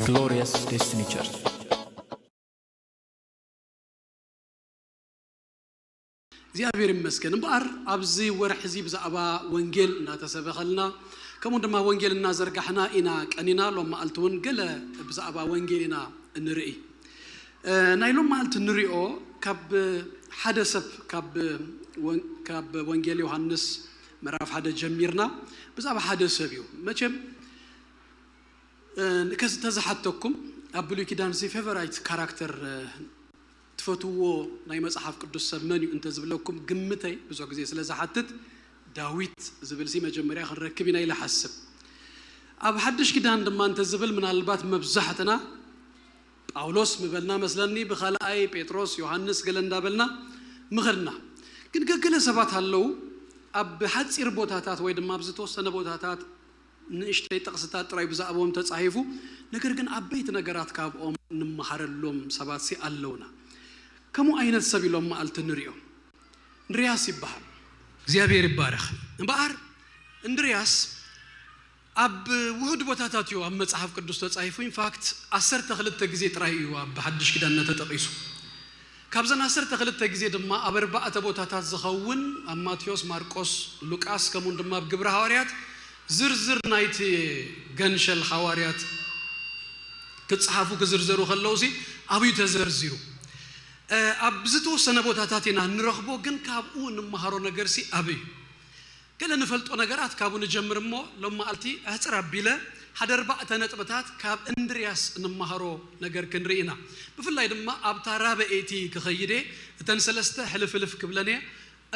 Glorious Destiny Church. እግዚኣብሔር ይመስገን። እምበኣር ኣብዚ ወርሒ እዚ ብዛዕባ ወንጌል እንዳተሰበኸልና፣ ከምኡ ድማ ወንጌል እናዘርጋሕና ኢና ቀኒና። ሎም መዓልቲ እውን ገለ ብዛዕባ ወንጌል ኢና እንርኢ። እ፣ ናይ ሎም መዓልቲ እንሪኦ ካብ ሓደ ሰብ፣ ካብ ወን-፣ ካብ ወንጌል ዮሃንስ ምዕራፍ ሓደ ጀሚርና ብዛዕባ ሓደ ሰብ እዩ። መቸም እ፣ ከዚ ተዝሓተኩም፣ ኣብ ብሉይ ኪዳን ሲ ፌቨራይት ካራክተር፣ እ፣ ትፈትዎ ናይ መጽሓፍ ቅዱስ ሰብ መን እዩ እንተዝብለኩም፣ ግምተይ ብዙሕ ግዜ ስለ ዝሓትት፣ ዳዊት ዝብል ሲ መጀመርያ ክንረክብ ኢና ኢለ ሓስብ። ኣብ ሓድሽ ኪዳን ድማ እንተዝብል፣ ምናልባት መብዛሕትና ጳውሎስ ምበልና መስለኒ፣ ብኻልኣይ ጴጥሮስ፣ ዮሃንስ ገለ እንዳበልና ምኸድና። ግን ገገለ ሰባት ኣለዉ፣ ኣብ ሓጺር ቦታታት ወይ ድማ ኣብ ዝተወሰነ ቦታታት ንእሽተይ ጥቕስታት ጥራይ ብዛዕባኦም ተጻሒፉ፣ ነገር ግን ዓበይቲ ነገራት ካብኦም እንመሃረሎም ሰባት ሲ ኣለውና። ከምኡ ዓይነት ሰብ ኢሎም መዓልቲ ንሪኦ። እንድርያስ ይበሃል። እግዚኣብሔር ይባረኽ። እምበኣር እንድርያስ ኣብ ውሁድ ቦታታት እዩ ኣብ መጽሓፍ ቅዱስ ተጻሒፉ። ኢንፋክት ዓሰርተ ክልተ ግዜ ጥራይ እዩ ኣብ ሓድሽ ኪዳን ተጠቒሱ። ካብዘን ዓሰርተ ክልተ ግዜ ድማ ኣብ ኣርባዕተ ቦታታት ዝኸውን፣ ኣብ ማቴዎስ፣ ማርቆስ፣ ሉቃስ፣ ከምኡውን ድማ ኣብ ግብሪ ሃዋርያት ዝርዝር ናይቲ ገንሸል ሃዋርያት ክጸሓፉ ክዝርዘሩ ከለዉ ሲ ኣብዩ ተዘርዚሩ። እ፣ ኣብ ዝተወሰነ ቦታታት ኢና እንረኽቦ፣ ግን ካብኡ እንመሃሮ ነገር ሲ ኣበይ እዩ? ገለ ንፈልጦ ነገራት ካብኡ ንጀምር እሞ፣ ሎም መዓልቲ ኣሕጽር ኣቢለ ሓደ ኣርባዕተ ነጥብታት ካብ እንድርያስ እንመሃሮ ነገር ክንርኢ ኢና። ብፍላይ ድማ ኣብታ ራብዐይቲ ክኸይድ እየ፣ እተን ሰለስተ ሕልፍልፍ ክብለን እየ።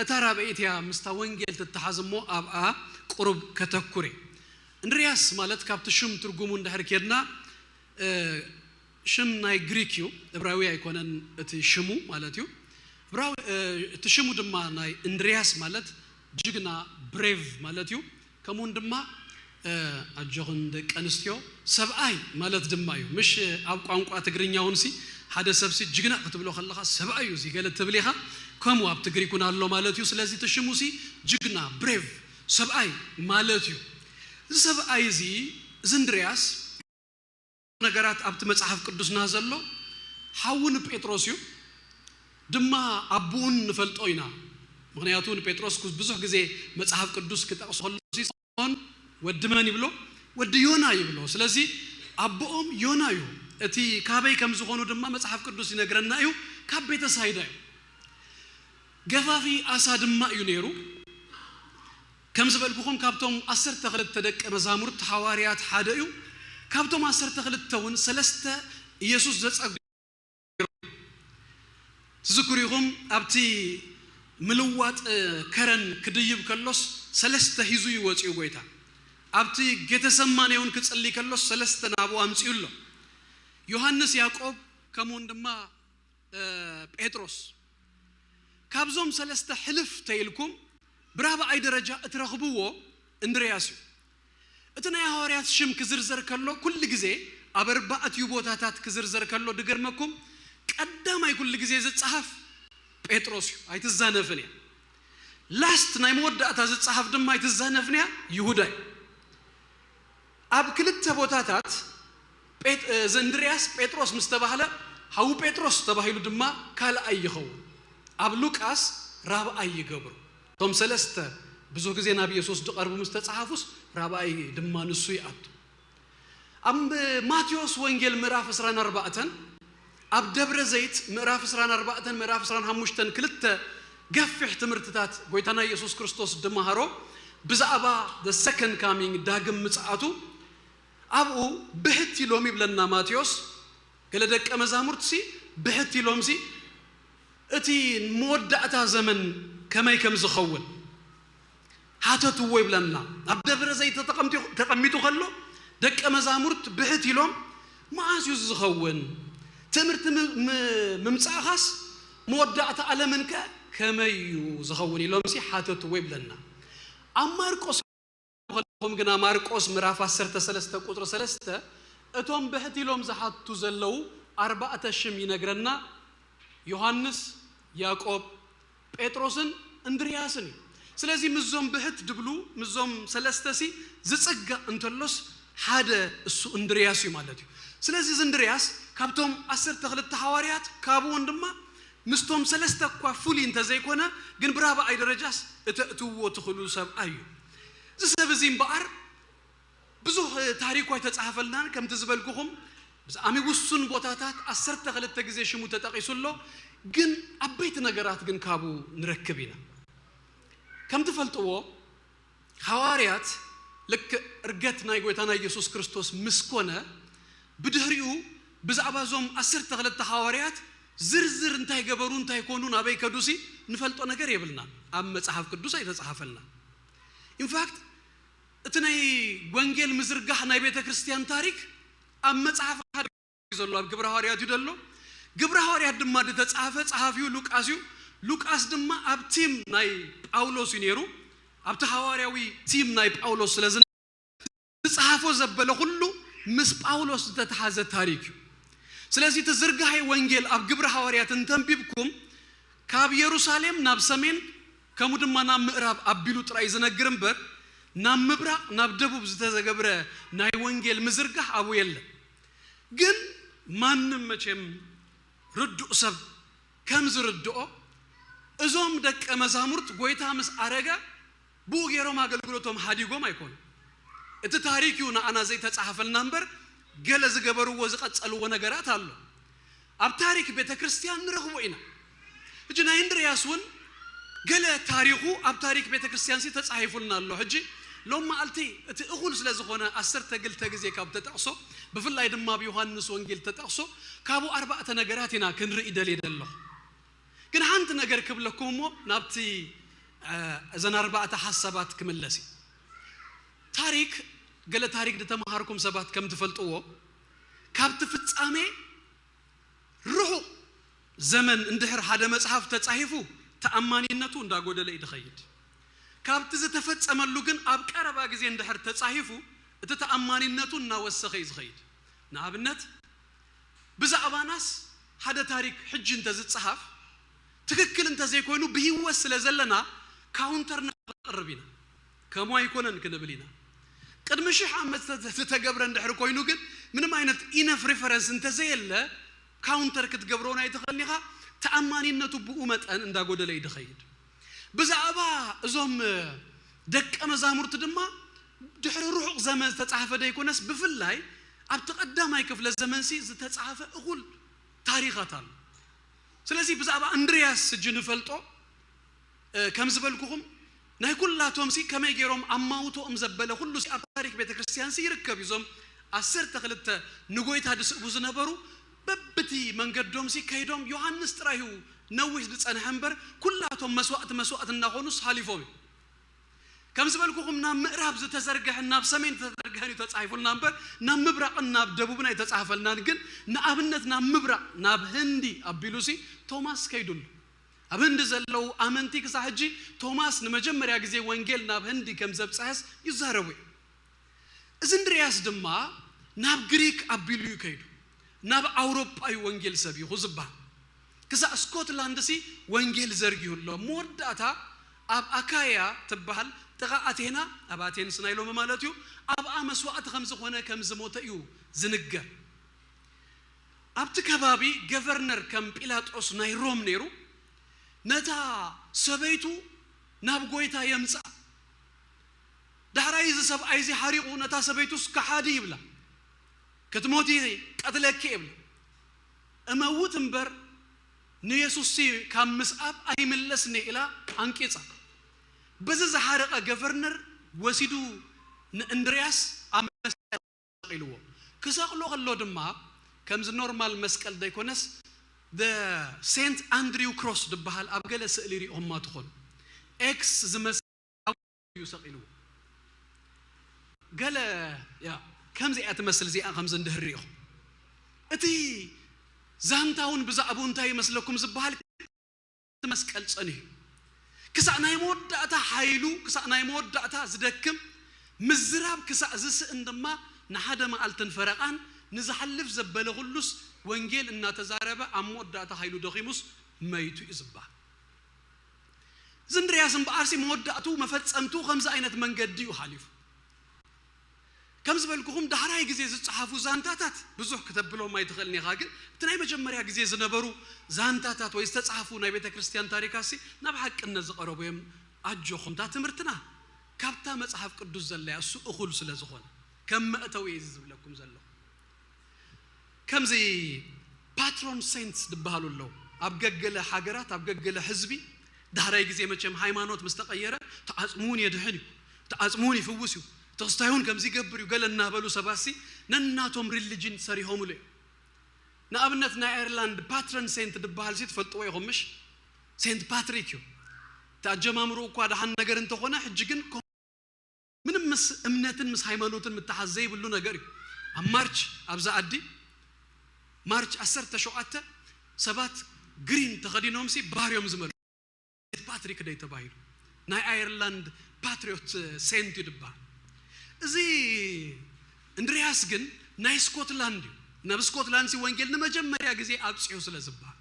እታ ራብዐይቲ እያ ምስታ ወንጌል ትተሓዝ እሞ ኣብኣ ቁሩብ ከተኩር እየ። እንድርያስ ማለት ካብቲ ሽም ትርጉሙ እንድሕር ኬድና፣ እ፣ ሽም ናይ ግሪክ እዩ፣ እብራዊ ኣይኮነን እቲ ሽሙ ማለት እዩ። እብራዊ፣ እ፣ እቲ ሽሙ ድማ ናይ እንድርያስ ማለት ጅግና፣ ብሬቭ ማለት እዩ። ከምኡውን ድማ፣ እ፣ ኣጆኽን ደቂ ኣንስትዮ፣ ሰብኣይ ማለት ድማ እዩ። ምሽ ኣብ ቋንቋ ትግርኛ እውን ሲ ሓደ ሰብ ሲ ጅግና ክትብሎ ከለኻ ሰብኣይ እዩ እዚ ገለ ትብል ኢኻ። ከምኡ ኣብ ትግሪክ እውን ኣሎ ማለት እዩ። ስለዚ እቲ ሽሙ ሲ ጅግና፣ ብሬቭ፣ ሰብኣይ ማለት እዩ። እዚ ሰብኣይ እዚ፣ እዚ እንድርያስ ነገራት ኣብቲ መጽሓፍ ቅዱስና ዘሎ ሓዉ ንጴጥሮስ እዩ፣ ድማ ኣቦኡን ንፈልጦ ኢና። ምኽንያቱ ንጴጥሮስ ኩ-፣ ብዙሕ ግዜ መጽሓፍ ቅዱስ ክጠቕሶ ከሎ ሲ ስምዖን ወዲ መን ይብሎ? ወዲ ዮና ይብሎ። ስለዚ ኣቦኦም ዮና እዩ። እቲ ካበይ ከም ዝኾኑ ድማ መጽሓፍ ቅዱስ ይነግረና እዩ። ካብ ቤተሳይዳ እዩ። ገፋፊ ኣሳ ድማ እዩ ነይሩ። ከም ዝበልኩኹም ካብቶም ዓሰርተ ክልተ ደቀ መዛሙርት ሃዋርያት ሓደ እዩ። ካብቶም ዓሰርተ ክልተ እውን ሰለስተ ኢየሱስ ዘጸጉ ትዝክሩ ኢኹም። ኣብቲ ምልዋጥ ከረን ክድይብ ከሎስ ሰለስተ ሂዙ እዩ ወፂኡ ጎይታ። ኣብቲ ጌተሰማኔ እውን ክጽሊ ከሎስ ሰለስተ ናብኡ ኣምፂኡ ኣሎ። ዮሃንስ፣ ያዕቆብ ከምኡውን ድማ፣ እ፣ ጴጥሮስ። ካብዞም ሰለስተ ሕልፍ ተይልኩም ብራብዓይ ደረጃ እትረኽብዎ እንድርያስ እዩ። እቲ ናይ ሃዋርያት ሽም ክዝርዘር ከሎ ኩሉ ግዜ ኣብ ኣርባዕቲኡ ቦታታት ክዝርዘር ከሎ ድገርመኩም ቀዳማይ ኩሉ ግዜ ዝጸሓፍ ጴጥሮስ እዩ። ኣይትዛነፍን እያ። ላስት ናይ መወዳእታ ዝጸሓፍ ድማ ኣይትዛነፍን እያ። ይሁዳ እዩ። ኣብ ክልተ ቦታታት ጴጥ-፣ እዚ እንድርያስ ጴጥሮስ ምስ ተባህለ፣ ሓዉ ጴጥሮስ ተባሂሉ ድማ ካልኣይ ይኸውን። ኣብ ሉቃስ ራብኣይ ይገብሩ። እቶም ሰለስተ ብዙሕ ግዜ ናብ የሱስ ዝቐርቡ ምስ ተጻሓፉስ፣ ራብኣይ ድማ ንሱ ይኣቱ። ኣብ ማቴዎስ ወንጌል ምዕራፍ ዕስራን ኣርባዕተን፣ ኣብ ደብረ ዘይት ምዕራፍ ዕስራን ኣርባዕተን ምዕራፍ ዕስራን ሓሙሽተን ክልተ ገፊሕ ትምህርትታት ጎይታና የሱስ ክርስቶስ ድመሃሮ ብዛዕባ the second coming፣ ዳግም ምጽኣቱ፣ ኣብኡ ብሕት ኢሎም ይብለና ማቴዎስ። ገለ ደቀ መዛሙርትሲ ብሕት ኢሎምሲ እቲ መወዳእታ ዘመን ከመይ ከም ዝኸውን ሓተትዎ ይብለና። ኣብ ደብረ ዘይት ተቐምጢ-፣ ተቐሚጡ ከሎ ደቀ መዛሙርት ብሕት ኢሎም መዓስ እዩ ዝኸውን? ትምህርቲ ም-፣ ም-፣ ምምጻእኻስ መወዳእታ ዓለምንከ ከመይ እዩ ዝኸውን ኢሎምሲ ሓተትዎ ይብለና። ኣብ ማርቆስ ከለኹም ግና ማርቆስ ምዕራፍ ዓሰርተ ሰለስተ ቁጽሪ ሰለስተ እቶም ብሕት ኢሎም ዝሓቱ ዘለዉ ኣርባዕተ ሽም ይነግረና። ዮሃንስ፣ ያዕቆብ፣ ጴጥሮስን እንድርያስን እዩ። ስለዚ ምስዞም ብህት ድብሉ ምስዞም ሰለስተሲ ዝጽጋእ እንተሎስ ሓደ እሱ እንድርያስ እዩ ማለት እዩ። ስለዚ እዚ እንድርያስ ካብቶም ዓሰርተ ክልተ ሃዋርያት ካብኡውን ድማ ምስቶም ሰለስተ እኳ ፍሉይ እንተዘይኮነ ግን ብራብኣይ ደረጃስ እተእትውዎ ትኽእሉ ሰብኣይ እዩ። እዚ ሰብ እዚ እምበኣር ብዙሕ ታሪኩ ኣይተጻሕፈልናን። ከምቲ ዝበልኩኹም ብዛዕሚ ውሱን ቦታታት ዓሰርተ ክልተ ግዜ ሽሙ ተጠቒሱ ኣሎ። ግን ዓበይቲ ነገራት ግን ካብኡ ንረክብ ኢና። ከም ትፈልጥዎ ሃዋርያት ልክዕ እርገት ናይ ጎይታና ኢየሱስ ክርስቶስ ምስ ኮነ ብድሕሪኡ ብዛዕባ እዞም ዓሰርተ ክልተ ሃዋርያት ዝርዝር እንታይ ገበሩ እንታይ ኮኑ ናበይ ከዱሲ ንፈልጦ ነገር የብልናን። ኣብ መጽሓፍ ቅዱስ ኣይተጻሓፈልናን። ኢንፋክት እቲ ናይ ወንጌል ምዝርጋሕ ናይ ቤተ ክርስቲያን ታሪክ ኣብ መጽሓፍ ሓደ እዩ ዘሎ ኣብ ግብረ ሃዋርያት እዩ ዘሎ። ግብረ ሃዋርያት ድማ ዝተጻፈ ጸሓፊኡ ሉቃስ እዩ። ሉቃስ ድማ ኣብ ቲም ናይ ጳውሎስ እዩ ነይሩ። ኣብቲ ሃዋርያዊ ቲም ናይ ጳውሎስ ስለ ዝነ- ዝጸሓፎ ዘበለ ኩሉ ምስ ጳውሎስ ዝተተሓዘ ታሪክ እዩ። ስለዚ እቲ ዝርጋሐ ወንጌል ኣብ ግብረ ሃዋርያት እንተንቢብኩም ካብ የሩሳሌም ናብ ሰሜን ከምኡ ድማ ናብ ምዕራብ ኣቢሉ ጥራይ ዝነግር እምበር ናብ ምብራቕ ናብ ደቡብ ዝተገብረ ናይ ወንጌል ምዝርጋሕ ኣብኡ የለን። ግን ማንም መቸም ርዱእ ሰብ ከም ዝርድኦ እዞም ደቀ መዛሙርት ጎይታ ምስ ኣረገ ብኡ ገይሮም ኣገልግሎቶም ሓዲጎም ኣይኮኑ። እቲ ታሪክ እዩ ንኣና ዘይተጻሕፈልና እምበር ገለ ዝገበርዎ ዝቐጸልዎ ነገራት ኣሎ። ኣብ ታሪክ ቤተ ክርስቲያን ንረኽቦ ኢና። ሕጂ ናይ እንድርያስ እውን ገለ ታሪኹ ኣብ ታሪክ ቤተ ክርስቲያን ሲ ተጻሒፉልና ኣሎ። ሕጂ ሎም መዓልቲ እቲ እኹል ስለ ዝኾነ ዓሰርተ ክልተ ግዜ ካብ ተጠቕሶ ብፍላይ ድማ ኣብ ዮሃንስ ወንጌል ተጠቕሶ ካብኡ ኣርባዕተ ነገራት ኢና ክንርኢ ደልየ ዘለኹ። ግን ሓንቲ ነገር ክብለኩም እሞ ናብቲ እዘን ኣርባዕተ ሓሳባት ክምለስ እዩ። ታሪክ ገለ ታሪክ ዝተምሃርኩም ሰባት ከም ትፈልጥዎ ካብቲ ፍጻሜ ርሑቕ ዘመን እንድሕር ሓደ መጽሓፍ ተጻሂፉ ተኣማኒነቱ እንዳጎደለ እዩ ዝኸይድ። ካብቲ ዝተፈጸመሉ ግን ኣብ ቀረባ ግዜ እንድሕር ተጻሂፉ እቲ ተኣማኒነቱ እናወሰኸ እዩ ዝኸይድ። ንኣብነት ብዛዕባናስ ሓደ ታሪክ ሕጂ እንተዝጸሃፍ ትክክል እንተዘይኮይኑ ብህይወት ስለ ዘለና ካውንተር ነቕርብ ኢና። ከምኡ ኣይኮነን ክንብል ኢና። ቅድሚ ሽሕ ዓመት ዝተገብረ እንድሕር ኮይኑ ግን ምንም ዓይነት ኢነፍ ሪፈረንስ እንተዘየለ ካውንተር ክትገብሮ ናይ ትኽእል ኢኻ። ተኣማኒነቱ ብኡ መጠን እንዳጎደለ እዩ ዝኸይድ። ብዛዕባ እዞም ደቀ መዛሙርቲ ድማ ድሕሪ ርሑቕ ዘመን ዝተጻሕፈ ደይኮነስ ብፍላይ ኣብቲ ቀዳማይ ክፍለ ዘመንሲ ዝተጻሕፈ እኹል ታሪኻት ኣሎ። ስለዚ ብዛዕባ እንድርያስ ሕጂ ንፈልጦ ከም ዝበልኩኹም ናይ ኩላቶም ሲ ከመይ ገይሮም ኣማውቶኦም ዘበለ ኩሉ ሲ ኣብ ታሪክ ቤተ ክርስቲያን ሲ ይርከብ እዩ። እዞም ዓሰርተ ክልተ ንጎይታ ዝስእቡ ዝነበሩ በብቲ መንገዶም ሲ ከይዶም ዮሃንስ ጥራይ እዩ ነዊሕ ዝጸንሐ እምበር ኩላቶም መስዋእቲ መስዋእቲ እናኾኑስ ሓሊፎም እዩ። ከም ዝበልኩኹም ናብ ምዕራብ ዝተዘርግሐን ናብ ሰሜን ዝተዘርግሐን እዩ ተጻሒፉልና እምበር ናብ ምብራቕን ናብ ደቡብን ኣይተጻሕፈልናን። ግን ንኣብነት ናብ ምብራቕ ናብ ህንዲ ኣቢሉ ሲ ቶማስ ከይዱሉ ኣብ ህንዲ ዘለዉ ኣመንቲ ክሳብ ሕጂ ቶማስ ንመጀመርያ ግዜ ወንጌል ናብ ህንዲ ከም ዘብጽሐስ ይዛረቡ እዮም። እዚ እንድርያስ ድማ ናብ ግሪክ ኣቢሉ እዩ ከይዱ። ናብ ኣውሮጳ እዩ ወንጌል ሰቢኹ ዝበሃል። ክሳዕ ስኮትላንድ ሲ ወንጌል ዘርጊሁ ኣሎ። መወዳእታ ኣብ ኣካያ ትበሃል ጥቓ ኣቴና ኣብ ኣቴንስ ናይ ሎሚ ማለት እዩ ኣብኣ መስዋእቲ ከም ዝኾነ ከም ዝሞተ እዩ ዝንገር። ኣብቲ ከባቢ ገቨርነር ከም ጲላጦስ ናይ ሮም ነይሩ ነታ ሰበይቱ ናብ ጎይታ የምጽኣ። ዳሕራይ እዚ ሰብኣይ እዚ ሓሪቑ ነታ ሰበይቱስ ከሓዲ ይብላ፣ ክትሞቲ ቀትለኪ ይብላ። እመውት እምበር ንየሱስሲ ካብ ምስኣብ ኣይምለስኒ ኢላ ኣንቂጻ። በዚ ዝሓረቐ ገቨርነር ወሲዱ ንእንድርያስ ኣብ መስቀል ሰቒልዎ። ክሰቕሎ ከሎ ድማ ከምዚ ኖርማል መስቀል ዘይኮነስ ሴንት ኣንድሪው ክሮስ ዝበሃል ኣብ ገለ ስእሊ ሪኦማ ትኾኑ ኤክስ ዝመስል እዩ ሰቒልዎ። ገለ ያ ከምዚ እያ ትመስል እዚኣ ከምዚ እንድህር ሪኢኹም እቲ ዛንታ እውን ብዛዕባኡ እንታይ ይመስለኩም ዝበሃል መስቀል ጸኒሑ ክሳዕ ናይ መወዳእታ ሓይሉ ክሳዕ ናይ መወዳእታ ዝደክም ምዝራብ ክሳዕ ዝስእን ድማ ንሓደ መዓልትን ፈረቓን ንዝሓልፍ ዘበለ ኩሉስ ወንጌል እናተዛረበ ኣብ መወዳእታ ሓይሉ ደኺሙስ መይቱ እዩ ዝበሃል። እዚ እንድርያስ እምበኣርሲ መወዳእቱ መፈጸምቱ ከምዚ ዓይነት መንገዲ እዩ ሓሊፉ። ከም ዝበልኩኹም ዳሕራይ ግዜ ዝጸሓፉ ዛንታታት ብዙሕ ክተብሎም ኣይትኽእልን ኢኻ፣ ግን እቲ ናይ መጀመርያ ግዜ ዝነበሩ ዛንታታት ወይ ዝተጻሕፉ ናይ ቤተ ክርስቲያን ታሪካሲ ናብ ሓቅነት ዝቐረቡ እዮም። ኣጆኹም፣ እታ ትምህርትና ካብታ መጽሓፍ ቅዱስ ዘላ እያ፣ እሱ እኹል ስለ ዝኾነ ከም መእተዊ እዩ እዚ ዝብለኩም ዘለኹ። ከምዚ ፓትሮን ሴንትስ ዝበሃሉ ኣለዉ። ኣብ ገገለ ሃገራት፣ ኣብ ገገለ ህዝቢ ዳሕራይ ግዜ መቸም ሃይማኖት ምስ ተቐየረ፣ እቲ ዓጽሙ እውን የድሕን እዩ፣ እቲ ዓጽሙ እውን ይፍውስ እዩ፣ እቲ ክስታይ እውን ከምዚ ይገብር እዩ ገለ እናበሉ ሰባሲ ነናቶም ሪሊጅን ሰሪሆምሉ እዮም። ንኣብነት ናይ ኣየርላንድ ፓትረን ሴንት ዝበሃል ሲ ትፈልጥዎ ኢኹም ምሽ? ሴንት ፓትሪክ እዩ። እቲ ኣጀማምርኡ እኳ ደሓን ነገር እንተኾነ፣ ሕጂ ግን ምንም ምስ እምነትን ምስ ሃይማኖትን ምትሓዝ ዘይብሉ ነገር እዩ። ኣብ ማርች ኣብዛ ዓዲ ማርች ዓሰርተ ሸውዓተ ሰባት ግሪን ተኸዲኖም ሲ ባር እዮም ዝመልኡ። ፓትሪክ ደይ ተባሂሉ ናይ ኣየርላንድ ፓትሪዮት ሴንት እዩ ዝበሃል። እዚ እንድርያስ ግን ናይ ስኮትላንድ እዩ። ናብ ስኮትላንድ ሲ ወንጌል ንመጀመርያ ግዜ ኣብፂሑ ስለ ዝበሃል፣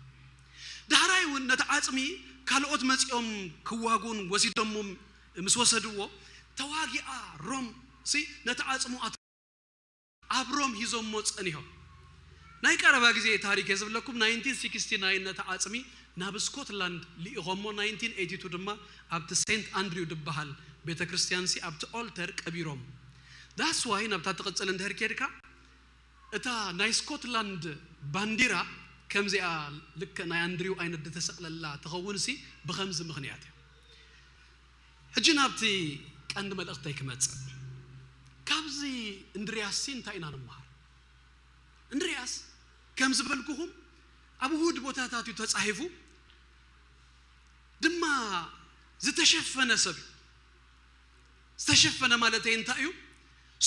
ዳሕራይ እውን ነቲ ዓፅሚ ካልኦት መፂኦም ክዋጉን ወሲዶሞም ምስ ወሰድዎ፣ ተዋጊኣ ሮም ሲ ነቲ ዓፅሙ ኣት-፣ ኣብ ሮም ሂዞሞ ፀኒሖም። ናይ ቀረባ ግዜ ታሪክ እየ ዝብለኩም። ናይንቲን ሲክስቲ ናይን ነቲ ዓፅሚ ናብ ስኮትላንድ ልኢኾሞ፣ ናይንቲን ኤይቲ ቱ ድማ ኣብቲ ሴንት ኣንድሪው ዝበሃል ቤተ ክርስቲያን ሲ ኣብቲ ኦልተር ቀቢሮም። ዳስ ዋይ ናብታ ትቕፅል እንድሕር ኬድካ፣ እታ ናይ ስኮትላንድ ባንዲራ ከምዚኣ ልክዕ ናይ ኣንድሪው ዓይነት ዝተሰቕለላ ትኸውን ሲ ብኸምዚ ምኽንያት እያ። ሕጂ ናብቲ ቀንዲ መልእኽተይ ክመጽእ። ካብዚ እንድርያስ ሲ እንታይ ኢና ንመሃር? እንድርያስ ከም ዝበልኩኹም ኣብ ውሁድ ቦታታት እዩ ተጻሒፉ፣ ድማ ዝተሸፈነ ሰብ እዩ። ዝተሸፈነ ማለተይ እንታይ እዩ?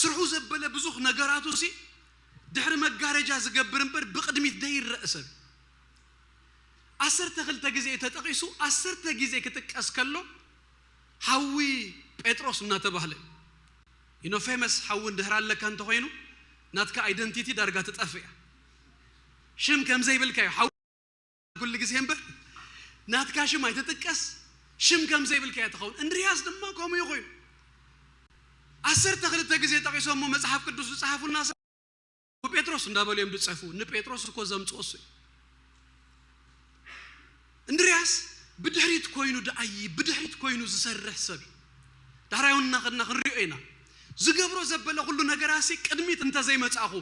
ስርሑ ዘበለ ብዙሕ ነገራቱ ሲ ድሕሪ መጋረጃ ዝገብር እምበር ብቕድሚት ደይረአ ሰብ እዩ። ዓሰርተ ክልተ ግዜ ተጠቒሱ፣ ዓሰርተ ግዜ ክጥቀስ ከሎ ሓዊ ጴጥሮስ እናተባህለ እዩ። ዩ ኖ፣ ፌመስ ሓዊ እንድሕር ኣለካ እንተኾይኑ ናትካ ኣይደንቲቲ ዳርጋ ትጠፍእ እያ። ሽም ከም ዘይብልካ እዩ ሓዊ ኩሉ ግዜ እምበር ናትካ ሽም ኣይትጥቀስ፣ ሽም ከም ዘይብልካ እያ ትኸውን። እንድርያስ ድማ ከምኡ እዩ ኮይኑ። ዓሰርተ ክልተ ግዜ ጠቒሶሞ መጽሓፍ ቅዱስ ዝጸሓፉልና ሰብ ጴጥሮስ እንዳበሉ እዮም ዝጽሕፉ። ንጴጥሮስ እኮ ዘምጽኦ እሱ እዩ። እንድርያስ ብድሕሪት ኮይኑ ደኣይ፣ ብድሕሪት ኮይኑ ዝሰርሕ ሰብ እዩ። ዳሕራይ እውን እናኸድና ክንሪኦ ኢና። ዝገብሮ ዘበለ ኩሉ ነገራሲ ቅድሚት እንተዘይመጻእኹ፣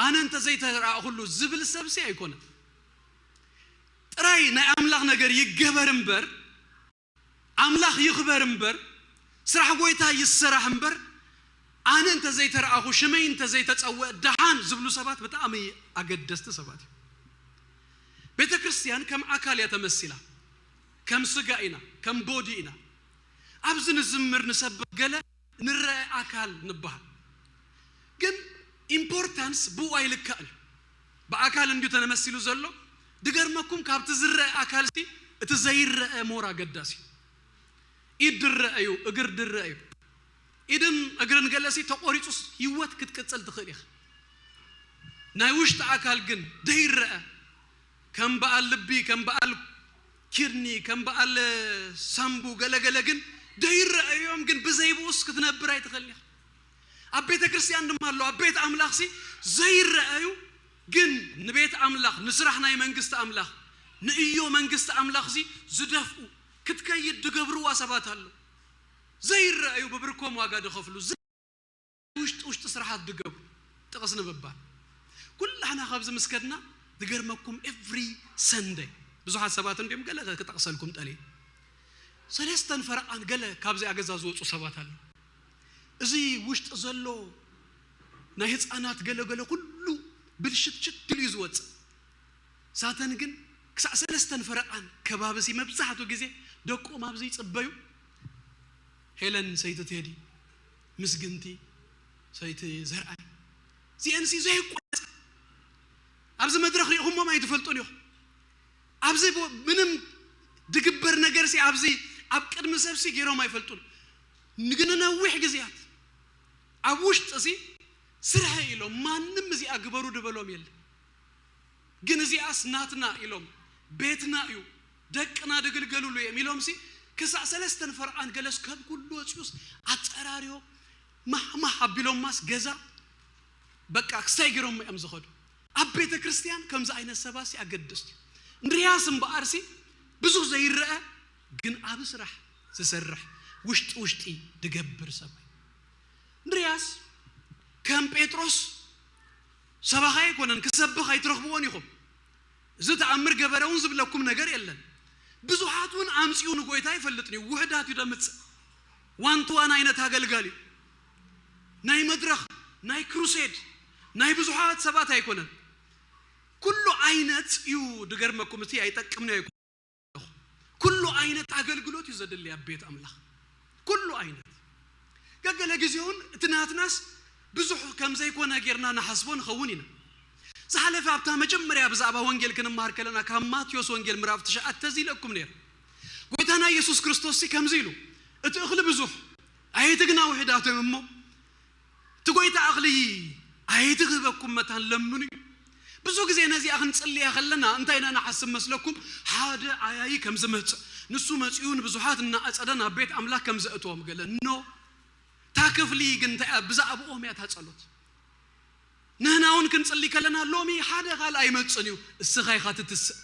ኣነ እንተዘይተረኣእኹሉ ዝብል ሰብሲ ኣይኮነን። ጥራይ ናይ ኣምላኽ ነገር ይገበር እምበር፣ ኣምላኽ ይኽበር እምበር፣ ስራሕ ጎይታ ይሰራሕ እምበር፣ ኣነ እንተዘይተረኣኹ፣ ሽመይ እንተዘይተጸውዐ ደሓን ዝብሉ ሰባት ብጣዕሚ ኣገደስቲ ሰባት እዮም። ቤተ ክርስቲያን ከም ኣካል እያ ተመሲላ። ከም ስጋ ኢና፣ ከም ቦዲ ኢና። ኣብዚ ንዝምር ንሰብኽ ገለ ንረአ ኣካል ንበሃል። ግን ኢምፖርታንስ ብኡ ኣይልካእን እዩ። ብኣካል እንድዩ ተመሲሉ ዘሎ። ድገርመኩም፣ ካብቲ ዝረአ ኣካልሲ እቲ ዘይረአ ሞር ኣገዳሲ እዩ። ኢድ ድረአ እዩ፣ እግር ድረአ እዩ። ኢድን እግርን ገለሲ ተቖሪጹስ ህይወት ክትቅጽል ትኽእል ኢኻ። ናይ ውሽጢ ኣካል ግን ደይረአ፣ ከም በዓል ልቢ፣ ከም በዓል ኪድኒ፣ ከም በዓል ሳምቡ፣ ገለገለ ግን ደይረኣዩ እዮም። ግን ብዘይብኡስ ክትነብር ኣይትኽእልን ኢኻ። ኣብ ቤተ ክርስቲያን ድማ ኣሎ፣ ኣብ ቤት ኣምላኽሲ ዘይረኣዩ ግን ንቤት ኣምላኽ፣ ንስራሕ ናይ መንግስቲ ኣምላኽ፣ ንእዮ መንግስቲ ኣምላኽሲ ዝደፍኡ፣ ክትከይድ ድገብርዋ ሰባት ኣሎ። ዘይረኣዩ ብብርኮም ዋጋ ድኸፍሉ፣ ውሽጢ ውሽጢ ስራሓት ድገብሩ። ጥቕስ ንምባል ኩላህና ካብዚ ምስ ከድና፣ ዝገርመኩም ኤቭሪ ሰንደይ ብዙሓት ሰባት እንዲዮም፣ ገለ ክጠቕሰልኩም ጠልየ፣ ሰለስተን ፈረቓን ገለ ካብዚኣ ገዛ ዝወፁ ሰባት ኣሎ። እዚ ውሽጢ ዘሎ ናይ ህፃናት ገለገለ ኩሉ ብልሽትሽት ኢሉ እዩ ዝወፅእ። ሳተን ግን ክሳዕ ሰለስተን ፈረቓን ከባቢ ሲ መብዛሕትኡ ግዜ ደቆም ኣብዚ ይፅበዩ። ሄለን ሰይቲ ቴዲ፣ ምስግንቲ ሰይቲ ዘርኣይ፣ እዚአን ሲ ዘይቋረፅ ኣብዚ መድረኽ ሪእኹሞም ኣይትፈልጡን ኢኹም። ኣብዚ ቦ-፣ ምንም ድግበር ነገር ሲ ኣብዚ ኣብ ቅድሚ ሰብ ሲ ገይሮም ኣይፈልጡን። ንግን ነዊሕ ግዜያት ኣብ ውሽጢ ሲ ስርሐ ኢሎም ማንም እዚኣ ግበሩ ድበሎም የለ። ግን እዚኣስ ናትና ኢሎም፣ ቤትና እዩ፣ ደቅና ድግልገሉሉ እዮም ኢሎምሲ ክሳዕ ሰለስተን ፈርቓን ገለስ ከም ኩሉ ወፂኡስ ኣፀራርዮ ማሕማሕ ኣቢሎማስ ገዛ በቃ ክስታይ ገይሮም እዮም ዝኸዱ። ኣብ ቤተ ክርስቲያን ከምዚ ዓይነት ሰባሲ ኣገደስቲ እዩ። እንድርያስ እምበኣርሲ ብዙሕ ዘይረአ ግን ኣብ ስራሕ ዝሰርሕ ውሽጢ ውሽጢ ድገብር ሰብ እዩ። እንድርያስ ከም ጴጥሮስ ሰባኻ ኣይኮነን ክሰብኽ ኣይትረኽብዎን ኢኹም። እዚ ተኣምር ገበረ እውን ዝብለኩም ነገር የለን። ብዙሓት እውን ኣምፂኡ ንጎይታ ኣይፈልጥን እዩ። ውሕዳት እዩ ደምፅእ። ዋን ቱ ዋን ዓይነት ኣገልጋሊ እዩ። ናይ መድረኽ ናይ ክሩሴድ ናይ ብዙሓት ሰባት ኣይኮነን። ኩሉ ዓይነት እዩ ድገርመኩም እቲ ኣይጠቅምኒ ኣይኮ ኩሉ ዓይነት ኣገልግሎት እዩ ዘድሊ ኣብ ቤት ኣምላኽ። ኩሉ ዓይነት ገገለ ግዜ እውን እቲ ናትናስ ብዙሕ ከም ዘይኮነ ጌርና ንሓስቦ ንኸውን ኢና። ዝሓለፈ ኣብታ መጀመርያ ብዛዕባ ወንጌል ክንመሃር ከለና ካብ ማቴዎስ ወንጌል ምዕራፍ ትሽዓተ እዚ ኢለኩም ነይሩ። ጎይታና ኢየሱስ ክርስቶስ ሲ ከምዚ ኢሉ እቲ እኽሊ ብዙሕ ኣየትግና ውሕዳት እዮም እሞ እቲ ጎይታ እኽሊ ኣየትክህበኩም መታን ለምኑ እዩ። ብዙ ግዜ ነዚኣ ክንጽልያ ከለና እንታይ ኢና ንሓስብ መስለኩም? ሓደ ዓያዪ ከም ዝመጽእ ንሱ መጺኡ ንብዙሓት እናኣጸደ ናብ ቤት ኣምላኽ ከም ዘእትዎም ገለ ኖ እታ ክፍሊ ግን እንታይ እያ? ብዛዕባኦም እያ እታ ጸሎት። ንህና እውን ክንጽሊ ከለና ሎሚ ሓደ ካልእ ኣይመጽን እዩ። እስኻ ኢኻ ትትስእ፣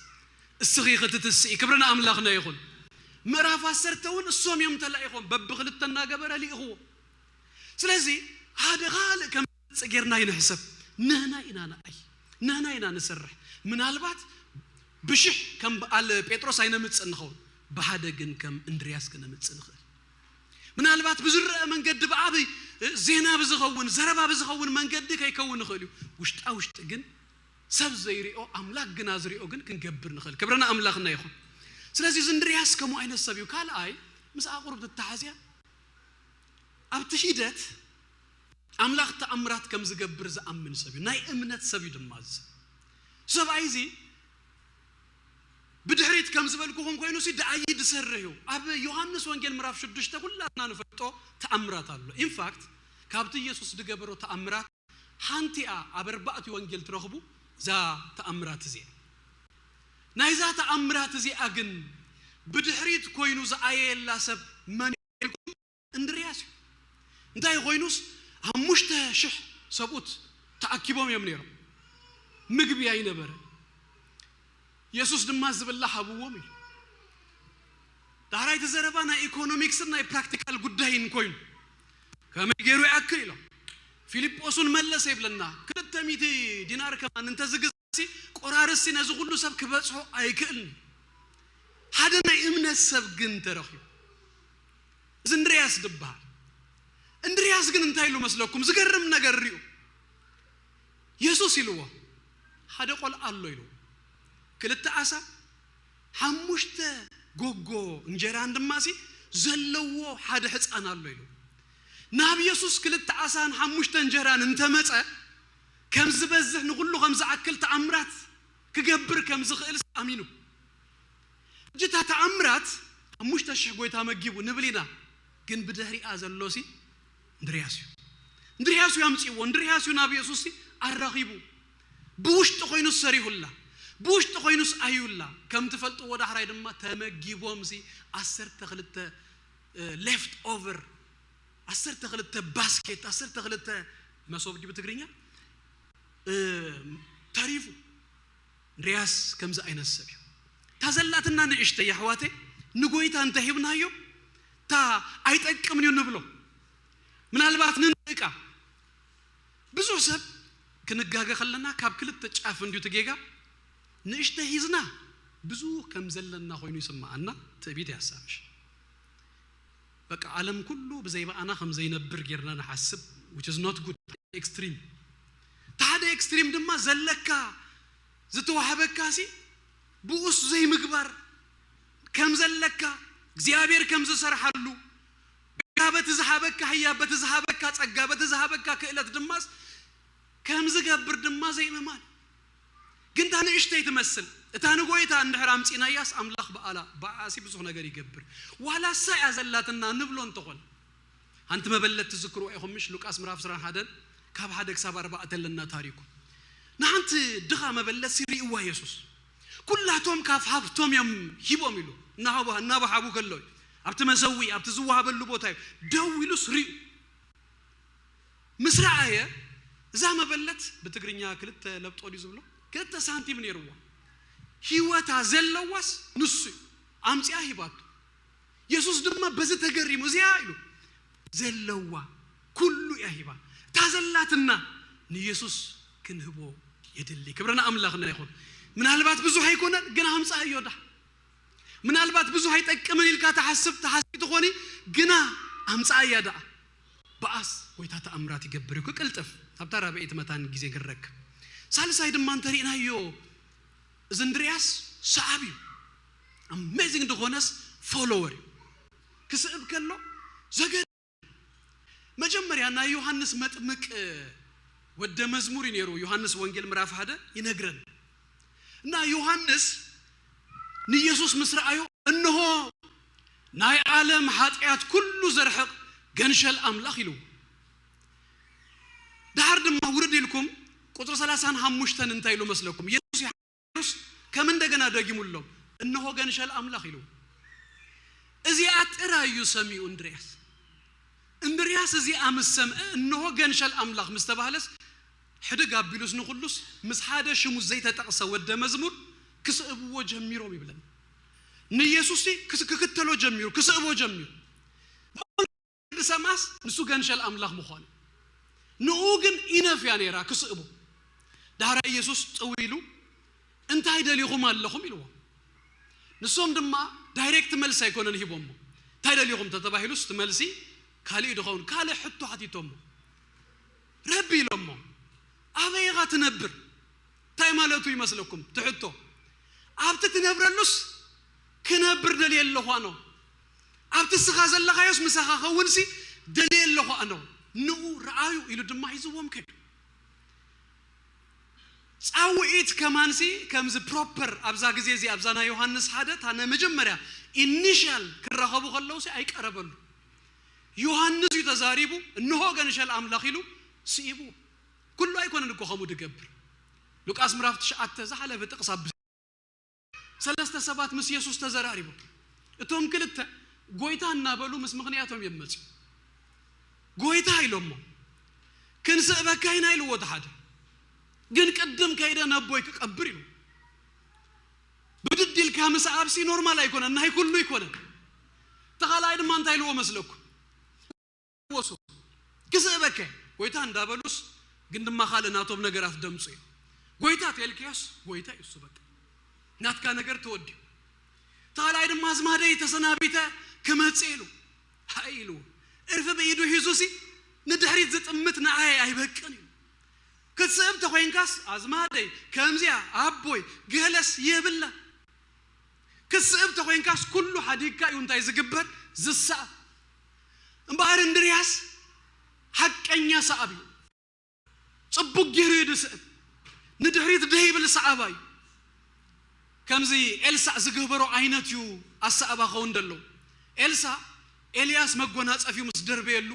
እስኺ ኢኺ ትትስኢ። ክብሪ ንኣምላኽና ይኹን። ምዕራፍ ዓሰርተ እውን እሶም እዮም ተላኢኾም በብኽልተ እናገበረ ልኢኽዎ። ስለዚ ሓደ ካልእ ከም ዝመጽእ ጌርና ይንሕሰብ። ንህና ኢና ንኣይ ንህና ኢና ንሰርሕ። ምናልባት ብሽሕ ከም በዓል ጴጥሮስ ኣይነምጽእ ንኸውን፣ ብሓደ ግን ከም እንድርያስ ክነምጽእ ንኽእል። ምናልባት ብዝረአ መንገዲ ብዓብይ ዜና ብዝኸውን ዘረባ ብዝኸውን መንገዲ ከይከውን ንኽእል እዩ። ውሽጣ ውሽጢ ግን ሰብ ዘይሪኦ ኣምላክ ግና ዝሪኦ ግን ክንገብር ንኽእል። ክብርና ኣምላኽና ይኹን። ስለዚ እዚ እንድርያስ ከምኡ ዓይነት ሰብ እዩ። ካልኣይ ምስ ኣቑሩብ ትተሓዝያ ኣብቲ ሂደት ኣምላኽ ተኣምራት ከም ዝገብር ዝኣምን ሰብ እዩ። ናይ እምነት ሰብ እዩ ድማ እዚ ሰብ። ሰብኣይ እዚ ብድሕሪት ከም ዝበልኩኹም ኮይኑ ሲ ደኣይ ዝሰርሕ እዩ። ኣብ ዮሃንስ ወንጌል ምዕራፍ ሽዱሽተ ኩላትና ንፈልጦ ተኣምራት ኣሎ። ኢንፋክት ካብቲ ኢየሱስ ዝገበሮ ተኣምራት ሓንቲኣ ኣብ ኣርባዕቲ ወንጌል ትረኽቡ እዛ ተኣምራት እዚኣ። ናይዛ ተኣምራት እዚኣ ግን ብድሕሪት ኮይኑ ዝኣየየላ ሰብ መን ኢልኩም? እንድርያስ እዩ። እንታይ ኮይኑስ ሓሙሽተ ሽሕ ሰብኡት ተኣኪቦም እዮም ነይሮም። ምግቢ ኣይነበረ። የሱስ ድማ ዝብላ ሃብዎም እዩ። ዳሕራይ እቲ ዘረባ ናይ ኢኮኖሚክስን ናይ ፕራክቲካል ጉዳይን ኮይኑ ከመይ ገይሩ ይኣክል ኢሎም። ፊልጶስ እውን መለሰ ይብለና። ክልተ ሚእቲ ዲናር ከማን እንተዝግዛሲ ቆራርስቲ ነዚ ኩሉ ሰብ ክበጽሖ ኣይክእልን። ሓደ ናይ እምነት ሰብ ግን ተረኺቡ። እዚ እንድርያስ ድበሃል። እንድርያስ ግን እንታይ ኢሉ መስለኩም? ዝገርም ነገር ሪኡ። የሱስ ኢልዎ ሓደ ቆልዓ ኣሎ ኢሉ። ክልተ ዓሳ ሓሙሽተ ጎጎ እንጀራን ድማ ሲ ዘለዎ ሓደ ሕፃን ኣሎ ኢሉ። ናብ የሱስ ክልተ ዓሳን ሓሙሽተ እንጀራን እንተመጸ ከም ዝበዝሕ ንኹሉ ከም ዝኣክል ተኣምራት ክገብር ከም ዝኽእል ኣሚኑ። ሕጂ እታ ተኣምራት ሓሙሽተ ሽሕ ጎይታ መጊቡ ንብል ኢና፣ ግን ብድሕሪኣ ዘሎ ሲ እንድርያስ እዩ። እንድርያስ እዩ ኣምፅዎ። እንድርያስ እዩ ናብ የሱስ ሲ ኣራኺቡ። ብውሽጢ ኮይኑስ ሰሪሁላ፣ ብውሽጢ ኮይኑስ ኣዩላ። ከም ትፈልጥዎ ዳሕራይ ድማ ተመጊቦም ሲ ዓሰርተ ክልተ ሌፍት ኦቨር ዓሰርተ ክልተ ባስኬት ዓሰርተ ክልተ መሶብ ድዩ ብትግርኛ እ፣ ተሪፉ። እንድርያስ ከምዚ ዓይነት ሰብ እዩ። እታ ዘላትና ንእሽተይ ኣሕዋተይ ንጎይታ እንተሂብናዮ እታ ኣይጠቅምን እዩ ንብሎ። ምናልባት ንንእቃ ብዙሕ ሰብ ክንጋገ ከለና ካብ ክልተ ጫፍ እንድዩ እቲ ጌጋ። ንእሽተይ ሂዝና ብዙሕ ከም ዘለና ኮይኑ ይስምዓና። ትዕቢት ያሳብሽ በቃ ዓለም ኩሉ ብዘይ ብኣና ከም ዘይነብር ጌርና ንሓስብ which is not good. ኤክስትሪም እቲ ሓደ ኤክስትሪም ድማ ዘለካ ዝተዋህበካ ሲ ብኡስ ዘይምግባር ከም ዘለካ እግዚኣብሔር ከም ዝሰርሓሉ በቲ ዝሃበካ ህያ በቲ ዝሃበካ ጸጋ በቲ ዝሃበካ ክእለት ድማስ ከም ዝገብር ድማ ዘይምማን ግን እታ ንእሽተይ ትመስል እታ ንጎይታ እንድሕር ኣምፂናያስ ኣምላኽ በኣላ በኣሲ ብዙሕ ነገር ይገብር ዋላ እሳ እያ ዘላትና ንብሎ እንተኾን ሓንቲ መበለት ትዝክርዋ ኢኹም ምሽ ሉቃስ ምዕራፍ ዕስራን ሓደን ካብ ሓደ ክሳብ ኣርባዕተ ኣለና ታሪኩ ንሓንቲ ድኻ መበለት ሲሪእዋ የሱስ ኩላቶም ካብ ሃብቶም እዮም ሂቦም ኢሉ እናሃቡ እናባሃቡ ከለዉ ኣብቲ መሰዊ ኣብቲ ዝወሃበሉ ቦታ እዩ ደው ኢሉስ ሪኡ። ምስ ረኣየ እዛ መበለት ብትግርኛ ክልተ ለብጦ ድዩ ዝብሎ ክልተ ሳንቲም ነይርዋ። ህይወታ ዘለዋስ ንሱ እዩ። ኣምፂኣ ሂባቱ። የሱስ ድማ በዚ ተገሪሙ እዚኣ ኢሉ ዘለዋ ኩሉ እያ ሂባ። እታ ዘላትና ንየሱስ ክንህቦ የድሊ። ክብርና ኣምላኽና ይኹን። ምናልባት ብዙሕ ኣይኮነን ግን ኣምፃ እዮ ዳ ምናልባት ብዙሕ ኣይጠቅምን ኢልካ ተሓስብ ተሓስቢ ትኾኒ ግና ኣምፃ እያ ደኣ። ብኣስ ጎይታ ተኣምራት ይገብር እዩ። ክቅልጥፍ ኣብታ ራብዒት መታን ግዜ ግረክ ሳልሳይ ድማ እንተሪእናዮ እዚ እንድርያስ ሰዓብ እዩ። ኣሜዚንግ ዝኾነስ ፎሎወር እዩ። ክስእብ ከሎ ዘገ መጀመርያ ናይ ዮሃንስ መጥምቅ ወደ መዝሙር እዩ ነይሩ። ዮሃንስ ወንጌል ምዕራፍ ሓደ ይነግረን እና ዮሃንስ ንኢየሱስ ምስ ረኣዮ እንሆ ናይ ዓለም ሓጢኣት ኩሉ ዘርሕቕ ገንሸል ኣምላኽ ኢሉ። ድሓር ድማ ውርድ ኢልኩም ቁፅሪ ሰላሳን ሓሙሽተን እንታይ ኢሉ መስለኩም? ኢየሱስ ከም እንደገና ደጊሙሎም እንሆ ገንሸል ኣምላኽ ኢሉ። እዚኣ ጥራይ እዩ ሰሚኡ እንድርያስ። እንድርያስ እዚኣ ምስ ሰምዐ እንሆ ገንሸል ኣምላኽ ምስ ተባህለስ ሕድግ ኣቢሉስ ንኹሉስ ምስ ሓደ ሽሙ ዘይተጠቕሰ ወደ መዝሙር ክስእብዎ ጀሚሮም ይብለና። ንኢየሱስ ክስ- ክክተሎ ጀሚሩ ክስእቦ ጀሚሩ። ዝሰምዓስ ንሱ ገንሸል ኣምላኽ ምዃኑ ንኡ ግን ኢነፍ እያ ነይራ ክስእቡ። ዳሕራይ ኢየሱስ ጥው ኢሉ እንታይ ደሊኹም ኣለኹም ኢልዎም። ንሶም ድማ ዳይሬክት መልሲ ኣይኮነን ሂቦሞ። እንታይ ደሊኹም ተተባሂሉስ እቲ መልሲ ካልእ ድኸውን ካልእ ሕቶ ሓቲቶሞ። ረቢ ኢሎሞ ኣበይ ኢኻ ትነብር? እንታይ ማለቱ ይመስለኩም ትሕቶ? ኣብቲ ትነብረሉስ ክነብር ደልየ ኣለኹ ኣነ። ኣብቲ እስኻ ዘለኻዮስ ምሳኻ ኸውንሲ ደልየ ኣለኹ ኣነ። ንኡ ረኣዩ ኢሉ ድማ ሒዝዎም ከይዱ። ፃውዒት ከማንሲ ከምዚ ፕሮፐር ኣብዛ ግዜ እዚ ኣብዛ ናይ ዮሃንስ ሓደ እታ ናይ መጀመርያ ኢኒሽያል ክራኸቡ ከለውሲ ኣይቀረበሉ። ዮሃንስ እዩ ተዛሪቡ እንሆ ገንሸል ኣምላኽ ኢሉ ስኢቡ። ኩሉ ኣይኮነን እኮ ከምኡ ድገብር። ሉቃስ ምዕራፍ ትሽዓተ ዝሓለፈ ጥቕስ ኣብ ሰለስተ ሰባት ምስ የሱስ ተዘራሪቦም እቶም ክልተ ጎይታ እናበሉ ምስ ምኽንያቶም እዮም መፅኡ። ጎይታ ኢሎሞ ክንስእበካ ኢና ኢልዎ እቲ ሓደ። ግን ቅድም ከይደ ነቦይ ክቀብር ኢሉ ብድድ ኢልካ ምስ ኣብሲ ኖርማል ኣይኮነን ናይ ኩሉ ኣይኮነን። ተኻልኣይ ድማ እንታይ ኢልዎ መስለኩም? ወሱ ክስእበከ ጎይታ እንዳበሉስ ግን ድማ ካልእ ናቶም ነገራት ደምፁ እዩ። ጎይታ ተልክያስ ጎይታ እዩ እሱ በቃ ናትካ ነገር ተወዲዩ። ተኻልኣይ ድማ ኣዝማደይ ተሰናቢተ ክመፅእ ኢሉ ሃይ ኢልዎ እርፊ ብኢዱ ሂዙሲ ንድሕሪት ዝጥምት ንዓይ ኣይበቅን እዩ። ክትስእብ ተኮይንካስ ኣዝማደይ ከምዚያ ኣቦይ ገለስ የብላ። ክትስእብ ተኮይንካስ ኩሉ ሓዲግካ እዩ እንታይ ዝግበር ዝሰኣብ። እምበኣር እንድርያስ ሓቀኛ ሰኣብ እዩ። ፅቡቅ ገይሩ እዩ ዝስእብ። ንድሕሪት ደይብል ሰኣባ እዩ። ከምዚ ኤልሳዕ ዝገበሮ ዓይነት እዩ ኣሰኣባ ኸውን ደሎ። ኤልሳዕ ኤልያስ መጎናፀፊኡ ምስ ደርበየሉ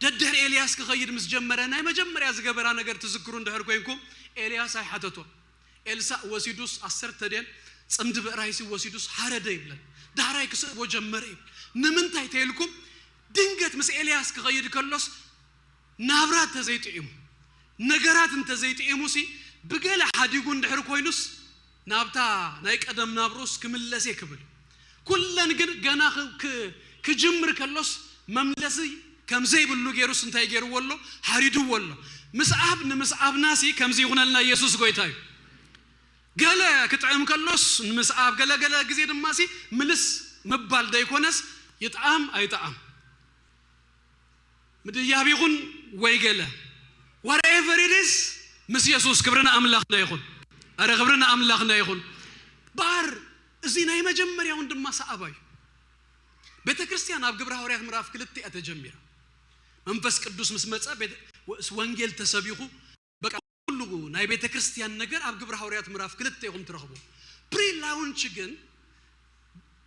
ደድሕሪ ኤልያስ ክኸይድ ምስ ጀመረ ናይ መጀመርያ ዝገበራ ነገር ትዝክሩ እንድሕር ኮይንኩም ኤልያስ ኣይሓተቶን። ኤልሳዕ ወሲዱስ ዓሰርተ ድየን ፅምዲ ብዕራይሲ ወሲዱስ ሓረደ ይብለን። ዳሕራይ ክስእቦ ጀመረ ይብል። ንምንታይ ተይልኩም ድንገት ምስ ኤልያስ ክኸይድ ከሎስ ናብራ እንተዘይጥዒሙ ነገራት እንተዘይጥዒሙሲ ብገለ ሓዲጉ እንድሕር ኮይኑስ ናብታ ናይ ቀደም ናብሩስ ክምለስ እየ ክብል ኩለን ግን ገና ክጅምር ከሎስ መምለሲ ከም ዘይብሉ ገይሩስ እንታይ ገይርዎ ኣሎ ሓሪድዎ ኣሎ። ምስኣብ ንምስኣብናሲ ከምዚ ይኹነልና ኢየሱስ ጎይታ እዩ። ገለ ክጥዕም ከሎስ ንምስኣብ ገለገለ ግዜ ድማሲ ምልስ ምባል ደይኮነስ ይጥዓም ኣይጥዓም ምድያብ ይኹን ወይ ገለ whatever it is ምስ የሱስ ክብርና ኣምላኽና ይኹን። ኣረ ክብርና ኣምላኽና ይኹን። ባር እዚ ናይ መጀመርያውን ድማ ሰኣባ እዩ። ቤተ ክርስቲያን ኣብ ግብረ ሃዋርያት ምዕራፍ ክልተ እያ ተጀሚራ። መንፈስ ቅዱስ ምስ መፀ ወንጌል ተሰቢኹ በቃ ኩሉ ናይ ቤተ ክርስቲያን ነገር ኣብ ግብረ ሃዋርያት ምዕራፍ ክልተ ኢኹም ትረኽቡ። ፕሪ ላውንች ግን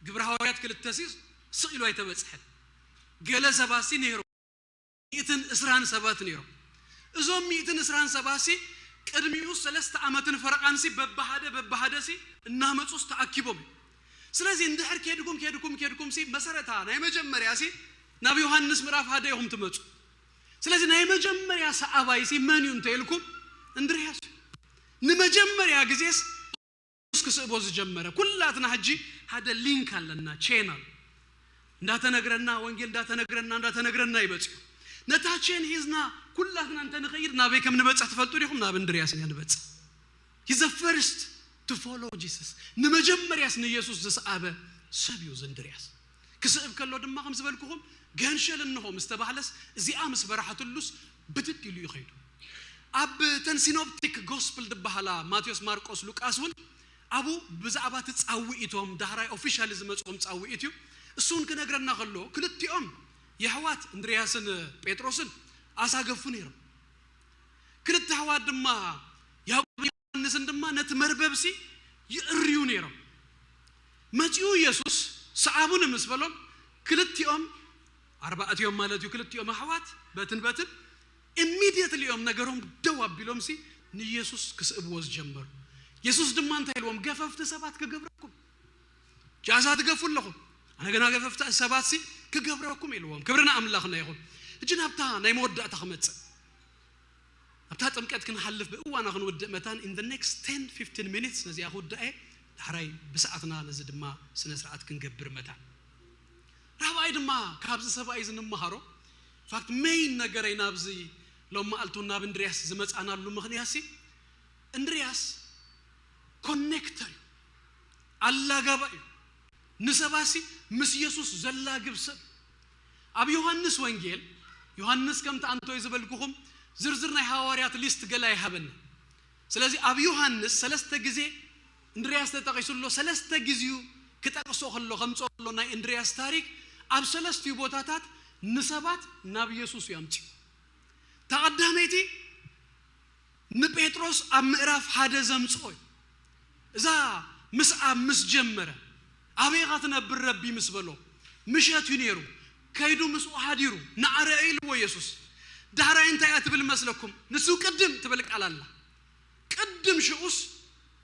ግብረ ሃዋርያት ክልተ ሲ ስቕ ኢሉ ኣይተበፅሐን። ገለ ሰባት ሲ ነይሮም ሚእትን እስራን ሰባት ነይሮም። እዞም ሚእትን እስራን ሰባት ሲ ቅድሚኡ ሰለስተ ዓመትን ፈረቓንሲ በብሓደ በብሓደሲ እናመፁስ ተኣኪቦም እዩ። ስለዚ እንድሕር ኬድኩም ኬድኩም ኬድኩምሲ መሰረታ ናይ መጀመርያሲ ናብ ዮሃንስ ምዕራፍ ሓደ ኢኹም ትመፁ። ስለዚ ናይ መጀመርያ ሰዓባይሲ መን እዩ እንተ ኢልኩም እንድርያስ እዩ። ንመጀመርያ ግዜስ የሱስ ክስእቦ ዝጀመረ። ኩላትና ሕጂ ሓደ ሊንክ ኣለና፣ ቼናል እንዳተነግረና፣ ወንጌል እንዳተነግረና እንዳተነግረና ይበፅዩ። ነታ ቼን ሂዝና ኩላትና እንተንኸይድ ናበይ ከም ንበፅሕ ትፈልጡ ዲኹም? ናብ እንድርያስ ኢና ንበፅሕ። He's the first to follow Jesus። ንመጀመርያስ ንየሱስ ዝሰኣበ ሰብ እዩ እዚ እንድርያስ። ክስእብ ከሎ ድማ ከም ዝበልኩኹም ገንሸል እንሆ ምስ ተባህለስ እዚኣ ምስ በራሕትሉስ ብድድ ኢሉ እዩ ኸይዱ። ኣብ ተን ሲኖፕቲክ ጎስፕል ዝበሃላ ማቴዎስ፣ ማርቆስ፣ ሉቃስ እውን ኣብኡ ብዛዕባ እቲ ጻውዒቶም ዳሕራይ ኦፊሻሊ ዝመጽኦም ጻውዒት እዩ። እሱ እውን ክነግረና ከሎ ክልቲኦም የሕዋት እንድርያስን ጴጥሮስን ኣሳገፉ ነይሮም። ክልተ ኣሕዋት ድማ ያዕቆብን ዮሃንስን ድማ ነቲ መርበብሲ ይእርዩ ነይሮም። መጺኡ የሱስ ሰዓቡኒ ምስ በሎም ክልቲኦም ኣርባዕቲኦም ማለት እዩ ክልቲኦም ኣሕዋት በትን በትን ኢሚድየትሊ እዮም ነገሮም ደው ኣቢሎምሲ ንየሱስ ክስእብዎ ዝጀመሩ። የሱስ ድማ እንታይ ኢልዎም? ገፈፍቲ ሰባት ክገብረኩም ጃዛ ትገፉ ኣለኹም፣ ኣነ ገና ገፈፍቲ ሰባትሲ ክገብረኩም ኢልዎም። ክብሪ ንኣምላኽና ይኹን። ሕጂ ናብታ ናይ መወዳእታ ክመጽእ ኣብታ ጥምቀት ክንሓልፍ ብእዋና ክንውድእ መታን in the next ten fifteen minutes ነዚኣ ክውድኣ እየ። ዳሕራይ ብሰዓትና ነዚ ድማ ስነ ስርዓት ክንገብር መታን። ራብኣይ ድማ ካብዚ ሰብኣይ እዚ ንምሃሮ ፋክት ሜይን ነገረይ ናብዚ ሎም መዓልቱ ናብ እንድርያስ ዝመፃናሉ ምኽንያት ሲ እንድርያስ ኮኔክተር እዩ፣ ኣላጋባ እዩ። ንሰባሲ ምስ የሱስ ዘላግብ ሰብ። ኣብ ዮሃንስ ወንጌል፣ ዮሃንስ ከምቲ ኣንቶይ ዝበልኩኹም ዝርዝር ናይ ሃዋርያት ሊስት ገላ ይሃበና። ስለዚ ኣብ ዮሃንስ ሰለስተ ግዜ እንድርያስ ተጠቒሱ ኣሎ። ሰለስተ ግዜኡ ክጠቕሶ ከሎ ከምፅኦ ከሎ ናይ እንድርያስ ታሪክ ኣብ ሰለስቲኡ ቦታታት ንሰባት ናብ የሱስ እዩ ኣምፅኡ። እታ ቀዳመይቲ ንጴጥሮስ ኣብ ምዕራፍ ሓደ ዘምፅኦ እዩ። እዛ ምስዓብ ምስ ጀመረ ኣበይ ኢኻ ትነብር ረቢ ምስ በሎ ምሸት እዩ ነይሩ። ከይዱ ምስኡ ሓዲሩ ንዓ ርአ ኢልዎ የሱስ። ዳሕራይ እንታይ እያ ትብል መስለኩም? ንሱ ቅድም ትብል ቃል ኣላ። ቅድም ሽኡስ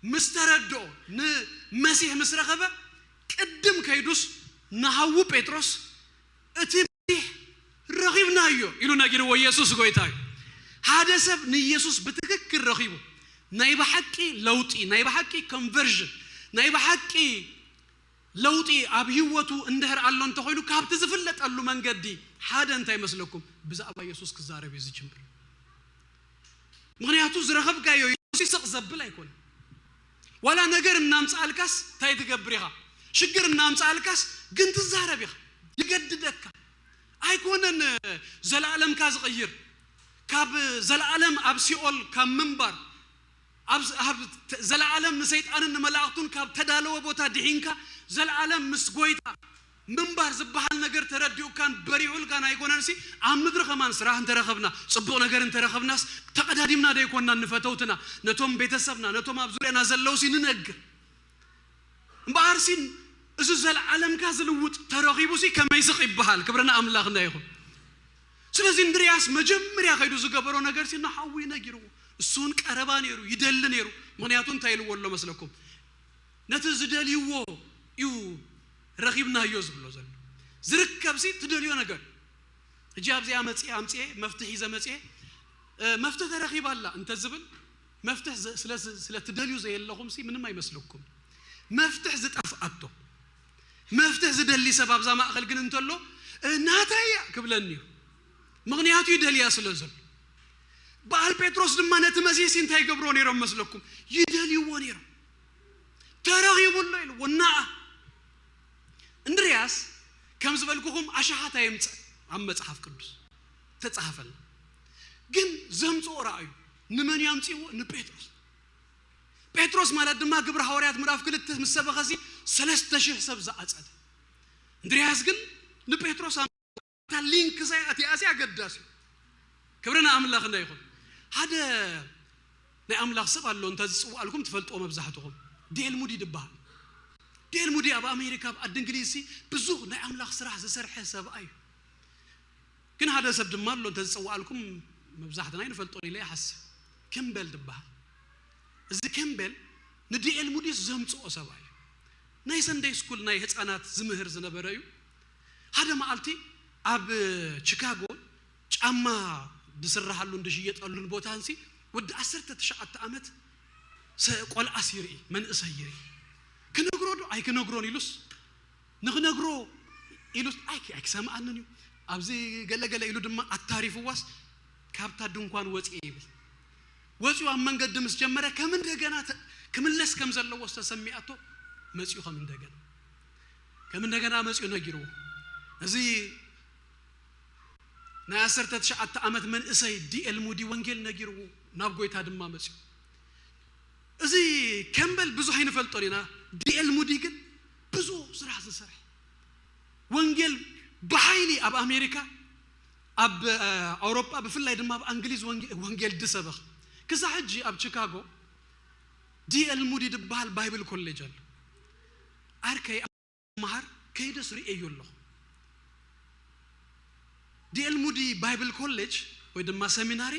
ምስ ተረድኦ ንመሲሕ ምስ ረኸበ ቅድም ከይዱስ ንሃዉ ጴጥሮስ እቲ መሲሕ ረኺብናዮ ኢሉ ነጊርዎ። ኢየሱስ ጎይታ እዩ። ሓደ ሰብ ንኢየሱስ ብትክክል ረኺቡ ናይ ብሓቂ ለውጢ፣ ናይ ብሓቂ ኮንቨርዥን፣ ናይ ብሓቂ ለውጢ ኣብ ህይወቱ እንድሕር ኣሎ እንተኾይኑ ካብቲ ዝፍለጠሉ መንገዲ ሓደ እንታይ መስለኩም? ብዛዕባ ኢየሱስ ክዛረብ እዩ ዝጅምር። ምኽንያቱ ዝረኸብካዮ ኢየሱስ ይስቕ ዘብል ኣይኮነን። ዋላ ነገር እናምፅኣልካስ እንታይ ትገብር ኢኻ? ሽግር እናምፅኣልካስ ግን ትዛረብ ኢኻ። ይገድደካ ኣይኮነን። ዘለኣለምካ ዝቕይር ካብ ዘለኣለም ኣብ ሲኦል ካብ ምንባር ኣብ ኣብ ተ- ዘለኣለም ንሰይጣንን ንመላእክቱን ካብ ተዳለወ ቦታ ድሒንካ ዘለኣለም ምስ ጎይታ ምንባር ዝበሃል ነገር ተረዲኡካን በሪዑልካን ኣይኮነንሲ። ኣብ ምድሪ ከማን ስራሕ እንተረኸብና፣ ፅቡቕ ነገር እንተረኸብናስ ተቐዳዲምና ዶ ኣይኮንናን ንፈተውትና፣ ነቶም ቤተሰብና፣ ነቶም ኣብ ዙርያና ዘለውሲ ንነግር? እምበኣርሲ እዚ ዘለዓለምካ ዝልውጥ ተረኺቡሲ ከመይ ስቕ ይበሃል? ክብሪ ንኣምላኽና ይኹን። ስለዚ እንድርያስ መጀመርያ ከይዱ ዝገበሮ ነገርሲ ንሓዉ ነጊርዎ። እሱ እውን ቀረባ ነይሩ፣ ይደሊ ነይሩ። ምኽንያቱ እንታይ ኢልዎ ኣሎ መስለኩም? ነቲ ዝደልይዎ እዩ ረኺብናዮ ዝብሎ ዘሎ። ዝርከብሲ ትደልዮ ነገር። ሕጂ ኣብዚኣ መፅኤ ኣምፅኤ መፍትሒ ሒዘ መፅኤ፣ እ፣ መፍትሒ ተረኺባ ኣላ እንተዝብል መፍትሕ ዘ- ስለ ስለ ትደልዩ ዘየለኹምሲ ምንም ኣይመስለኩም። መፍትሕ ዝጠፍኣቶ መፍትሕ ዝደሊ ሰብ ኣብዛ ማእኸል ግን እንተሎ፣ እ፣ ናተይ እያ ክብለኒ እዩ። ምኽንያቱ ይደልያ ስለ ዘሎ። በዓል ጴጥሮስ ድማ ነቲ መሲሕሲ እንታይ ይገብርዎ ነይሮም መስለኩም? ይደልይዎ ነይሮም። ተረኺቡ ኣሎ ኢልዎ እናኣ እንድርያስ ከም ዝበልኩኹም ኣሽሓት ኣየምፅእ ኣብ መፅሓፍ ቅዱስ ተፃሓፈልና። ግን ዘምፅኦ ረኣዩ። ንመን እዩ ኣምፅእዎ? ንጴጥሮስ። ጴጥሮስ ማለት ድማ ግብሪ ሃዋርያት ምዕራፍ ክልተ ምስ ሰበኸሲ ሰለስተ ሽሕ ሰብ ዝኣፀደ። እንድርያስ ግን ንጴጥሮስ ኣምፅእዎ። እታ ሊንክ እዚኣ እቲኣሲ ኣገዳሲ እዩ። ክብሪ ንኣምላኽና ይኹን። ሓደ ናይ ኣምላኽ ሰብ ኣሎ እንተ ዝፅዋዕልኩም ትፈልጥዎ መብዛሕትኹም። ዴል ሙዲ ድበሃል። ዴል ሙዲ ኣብ ኣሜሪካ ኣብ ዓዲ እንግሊዝሲ ብዙሕ ናይ ኣምላኽ ስራሕ ዝሰርሐ ሰብኣይ እዩ። ግን ሓደ ሰብ ድማ ኣሎ እንተ ዝፅዋዕልኩም መብዛሕትና ኣይንፈልጦን ኢለ ይሓስብ። ኬምበል ዝበሃል። እዚ ኬምበል ንዲኤል ሙዲስ ዘምፅኦ ሰብኣይ እዩ። ናይ ሰንደይ ስኩል ናይ ህፃናት ዝምህር ዝነበረ እዩ። ሓደ መዓልቲ ኣብ ቺካጎ ጫማ ዝስረሓሉን ዝሽየጠሉን ቦታ እንሲ ወዲ ዓሰርተ ትሽዓተ ዓመት ሰ- ቆልዓስ ይርኢ፣ መንእሰይ ይርኢ። ክነግሮ ዶ ኣይክነግሮን ኢሉስ ንኽነግሮ ኢሉስ ኣይክ- ኣይክሰምዓንን እዩ፣ ኣብዚ ገለገለ ኢሉ ድማ ኣታሪፍዋስ ካብታ ድንኳን ወፅየ ይብል። ወፂኡ ኣብ መንገዲ ምስ ጀመረ ከም እንደገና ተ- ክምለስ ከም ዘለዎ ዝተሰሚኣቶ መፂኡ ከም እንደገና ከም እንደገና መፂኡ ነጊርዎ። እዚ ናይ ዓሰርተ ትሽዓተ ዓመት መንእሰይ ዲኤል ሙዲ ወንጌል ነጊርዎ ናብ ጎይታ ድማ መፂኡ። እዚ ኬምበል ብዙሕ ኣይንፈልጦን ኢና። ዲኤል ሙዲ ግን ብዙሕ ስራሕ ዝሰርሐ ወንጌል ብሓይሊ ኣብ ኣሜሪካ ኣብ ኣውሮጳ ብፍላይ ድማ ኣብ ኣንግሊዝ ወንጌል ድሰበኽ ክሳብ ሕጂ ኣብ ቺካጎ ዲኤል ሙዲ ዝበሃል ባይብል ኮሌጅ ኣሎ። ኣርከይ መሃር ከይደስ ርእየዮ ኣለኹ። ዲኤል ሙዲ ባይብል ኮሌጅ ወይ ድማ ሰሚናሪ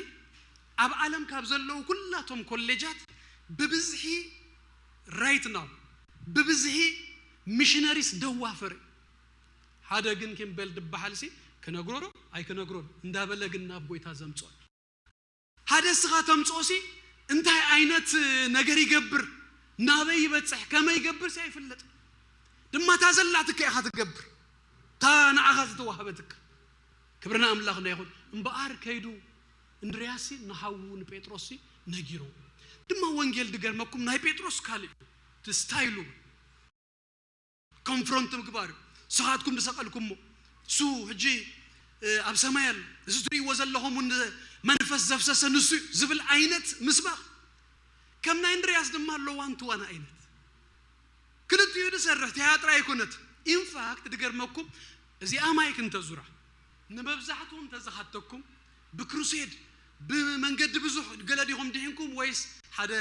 ኣብ ዓለም ካብ ዘለዉ ኩላቶም ኮሌጃት ብብዝሒ right now ብብዝሒ ሚሽነሪስ ደዋፈር። ሓደ ግን ኬምበል ዝበሃል ሲ ክነግሮ ዶ ኣይክነግሮን እንዳበለ ግን ናብ ጎይታ ዘምፅኦ። ሓደ እስኻ ተምፅኦ ሲ እንታይ ዓይነት ነገር ይገብር፣ ናበይ ይበፅሕ፣ ከመይ ይገብር ሲ ኣይፍለጥ። ድማ እታ ዘላትካ ኢኻ ትገብር፣ እታ ንዓኻ ዝተዋህበትካ። ክብርና ኣምላኽና ይኹን። እምበኣር ከይዱ እንድርያስ ሲ ንሓዉ ንጴጥሮስ ሲ ነጊሩ። ድማ ወንጌል ድገርመኩም ናይ ጴጥሮስ ካልእ እዩ። እቲ ስታይሉ ኮንፍሮንት ምግባር እዩ። ንስኻትኩም ዝሰቐልኩሞ እሱ ሕጂ ኣብ ሰማይ ኣሎ፣ እዚ ትርእይዎ ዘለኹም እውን መንፈስ ዘፍሰሰ ንሱ እዩ ዝብል ዓይነት ምስባኽ። ከም ናይ እንድርያስ ድማ ኣሎ ዋን ቱ ዋን ዓይነት። ክልቲኡ ዝሰርሕ ቲያትር ኣይኮነት። ኢንፋክት ድገርመኩም እዚኣ ማይክ እንተዙራ ንመብዛሕትኡ እንተዝሓተኩም ብክሩሴድ ብመንገዲ ብዙሕ ገለ ዲኹም ድሒንኩም ወይስ ሓደ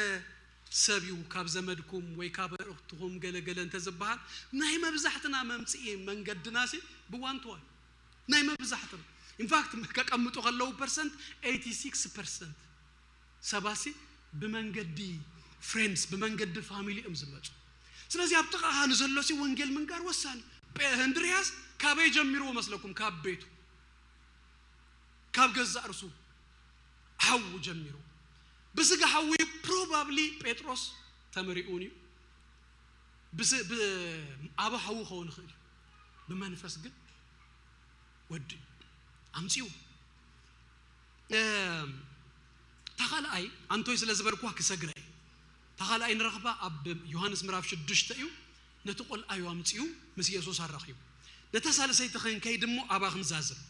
ሰብ እዩ ካብ ዘመድኩም ወይ ካብ ኣእርኽትኹም ገለ ገለ እንተዝበሃል ናይ መብዛሕትና መምፅኢ መንገድና ሲ ብዋንትዋን ናይ መብዛሕትና ኢንፋክት ከቀምጡ ከለዉ ፐርሰንት ኤይቲ ሲክስ ፐርሰንት ሰባሲ ብመንገዲ ፍሬንድስ ብመንገዲ ፋሚሊ እዮም ዝመፁ። ስለዚ ኣብ ጥቓኻ ንዘሎ ሲ ወንጌል ምንጋር ወሳኒ። እንድርያስ ካበይ ጀሚርዎ መስለኩም? ካብ ቤቱ ካብ ገዛእ ርሱ ሓዉ ጀሚሩ ብስጋ ሓዉ እዩ። ፕሮባብሊ ጴጥሮስ ተመሪኡን እዩ ብስ- ብ- ኣበ ሓዉ ክኸውን ይኽእል እዩ። ብመንፈስ ግን ወዲ ኣምፅኡ። እም፣ ተኻልኣይ ኣንቶይ ስለ ዝበልኳ ክሰግረ እዩ። ተኻልኣይ ንረኽባ ኣብ ዮሃንስ ምዕራፍ ሽዱሽተ እዩ። ነቲ ቆልዓ እዩ ኣምፅኡ ምስ የሱስ ኣራኺቡ። ነታ ሳልሰይቲ ክንከይድ እሞ ኣባ ክንዛዝም።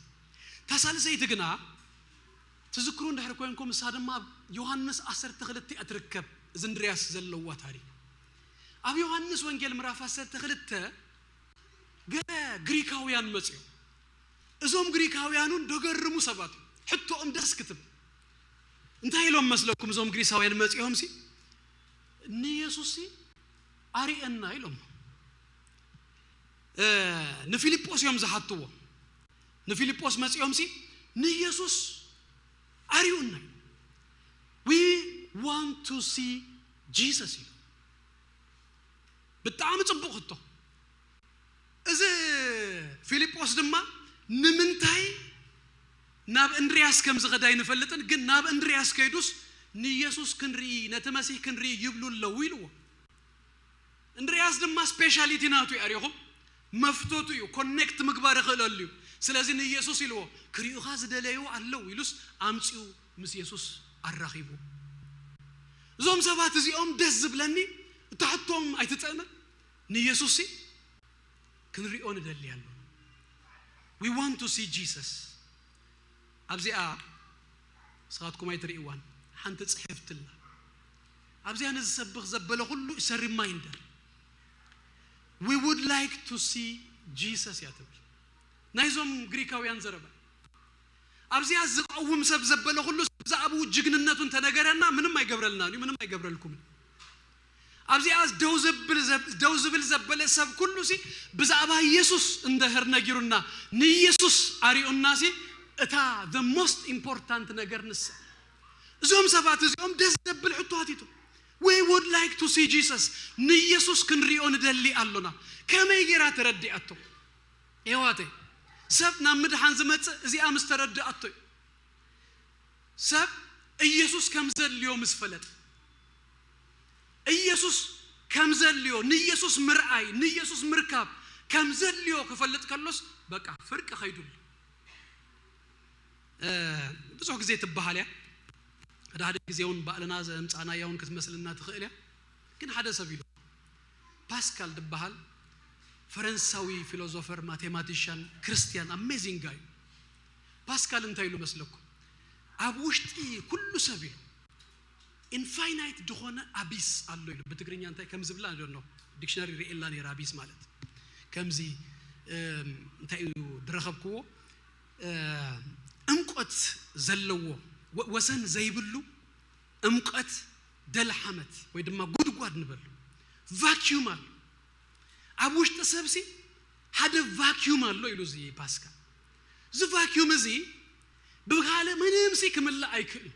እታ ሳልሰይቲ ግና ትዝክሩ እንድሕር ኮይንኩም እሳ ድማ ኣብ ዮሃንስ ዓሰርተ ክልተ እያ ትርከብ። እዚ እንድርያስ ዘለዋ ታሪክ ኣብ ዮሃንስ ወንጌል ምዕራፍ ዓሰርተ ክልተ ገለ ግሪካውያን መፅኦም። እዞም ግሪካውያን እውን ደገርሙ ሰባት እዮም። ሕቶኦም ደስ ክትብል እንታይ ኢሎም መስለኩም? እዞም ግሪሳውያን መፂኦም ሲ ንየሱስ ሲ ኣርእየና ኢሎም። እ፣ ንፊልጶስ እዮም ዝሓትዎ። ንፊልጶስ መፂኦም ሲ ንየሱስ ኣርእዩና፣ we want to see Jesus ኢሉ። ብጣዕሚ ፅቡቕ ሕቶ። እዚ ፊልጶስ ድማ ንምንታይ ናብ እንድርያስ ከም ዝኸዳ ኣይንፈልጥን፣ ግን ናብ እንድርያስ ከይዱስ ንኢየሱስ ክንርኢ፣ ነቲ መሲህ ክንርኢ ይብሉ ኣለዉ ኢልዎ። እንድርያስ ድማ ስፔሻሊቲ ናቱ እዩ፣ ኣሪኹም መፍቶቱ እዩ፣ ኮኔክት ምግባር ይኽእለሉ እዩ። ስለዚ ንኢየሱስ ኢልዎ፣ ክሪኡኻ ዝደለዩ ኣለዉ ኢሉስ ኣምፂኡ ምስ ኢየሱስ ኣራኺቡ። እዞም ሰባት እዚኦም ደስ ዝብለኒ እታ ሕቶም ኣይትጥዕምን። ንኢየሱስ ሲ ክንሪኦ ንደሊ ኣሎ። We want to see Jesus። ኣብዚኣ ንስኻትኩም ኣይትርእይዋን ሓንቲ ጽሕፍቲ ኣላ። ኣብዚኣ ነዚ ሰብኽ ዘበለ ኩሉ is a reminder. We would like to see Jesus እያ ትብል። ናይዞም ግሪካውያን ዘረባ ኣብዚኣ ዝቐውም ሰብ ዘበለ ኩሉ ብዛዕባኡ ጅግንነቱ እንተነገረና ምንም ኣይገብረልናን እዩ፣ ምንም ኣይገብረልኩምን። ኣብዚኣ ደው ዘብል ዘብ- ደው ዝብል ዘበለ ሰብ ኩሉ ሲ ብዛዕባ ኢየሱስ እንድሕር ነጊሩና ንኢየሱስ ኣሪኡና ሲ እታ the most important ነገር ንሳ። እዞም ሰባት እዚኦም ደስ ዘብል ሕቶ ኣቲቶም። We would like to see Jesus. ንኢየሱስ ክንሪኦ ንደሊ ኣሎና። ከመይ ጌራ ተረዲኣቶ? የሕዋተይ፣ ሰብ ናብ ምድሓን ዝመጽእ እዚኣ ምስ ተረድኣቶ እዩ። ሰብ ኢየሱስ ከም ዘድልዮ ምስ ፈለጠ፣ ኢየሱስ ከም ዘድልዮ፣ ንኢየሱስ ምርኣይ፣ ንኢየሱስ ምርካብ ከም ዘድልዮ ክፈልጥ ከሎስ፣ በቃ ፍርቂ ከይዱሉ። እ፣ ብዙሕ ግዜ ትበሃል እያ። ሓደ ሓደ ግዜ እውን ባዕልና ዘምጻእናያ እውን ክትመስልና ትኽእል እያ። ግን ሓደ ሰብ ኢሉ፣ ፓስካል ዝበሃል ፈረንሳዊ ፊሎዞፈር፣ ማቴማቲሻን፣ ክርስቲያን፣ ኣሜዚንግ ጋይ። ፓስካል እንታይ ኢሉ መስለኩም? ኣብ ውሽጢ ኩሉ ሰብ ኢሉ ኢንፋይናይት ዝኾነ ኣቢስ ኣሎ ኢሉ። ብትግርኛ እንታይ ከም ዝብላ ዶ፣ ዲክሽነሪ ርእየላ ነይረ። ኣቢስ ማለት ከምዚ፣ እም፣ እንታይ እዩ ዝረኸብክዎ? እ፣ ዕምቆት ዘለዎ፣ ወ-፣ ወሰን ዘይብሉ ዕምቀት ደልሓመት ወይ ድማ ጉድጓድ ንበሉ። ቫክዩም ኣሎ ኣብ ውሽጢ ሰብሲ፣ ሓደ ቫክዩም ኣሎ ኢሉ እዚ ፓስካል። እዚ ቫክዩም እዚ ብኻልእ ምንምሲ ክምላእ ኣይክእልን።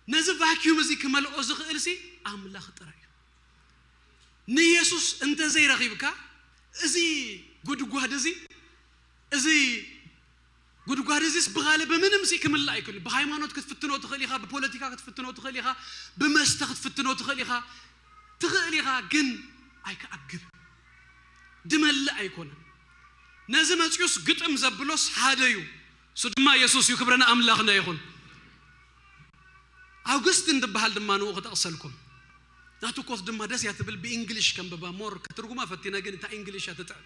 ነዚ ቫክዩም እዚ ክመልኦ ዝኽእልሲ ኣምላኽ ጥራይ እዩ። ንየሱስ እንተዘይረኺብካ፣ እዚ ጉድጓድ እዚ፣ እዚ ጉድጓድ እዚስ ብኻልእ ብምንም ሲ ክምላእ ኣይክእልን። ብሃይማኖት ክትፍትኖ ትኽእል ኢኻ፣ ብፖለቲካ ክትፍትኖ ትኽእል ኢኻ፣ ብመስተ ክትፍትኖ ትኽእል ኢኻ፣ ትኽእል ኢኻ፣ ግን ኣይክኣግብ፣ ድመልእ ኣይኮነን። ነዚ መጽዩስ ግጥም ዘብሎስ ሓደ እዩ፣ እሱ ድማ የሱስ እዩ። ክብሪ ንኣምላኽና ይኹን። ኣውግስቲን ዝበሃል ድማ ንኡ ክጠቕሰልኩም። ናቱ ኮት ድማ ደስ እያ ትብል፣ ብእንግሊሽ ከንብባ ሞር ከትርጉማ ፈቲነ፣ ግን እታ እንግሊሽ እያ ትጥዕም።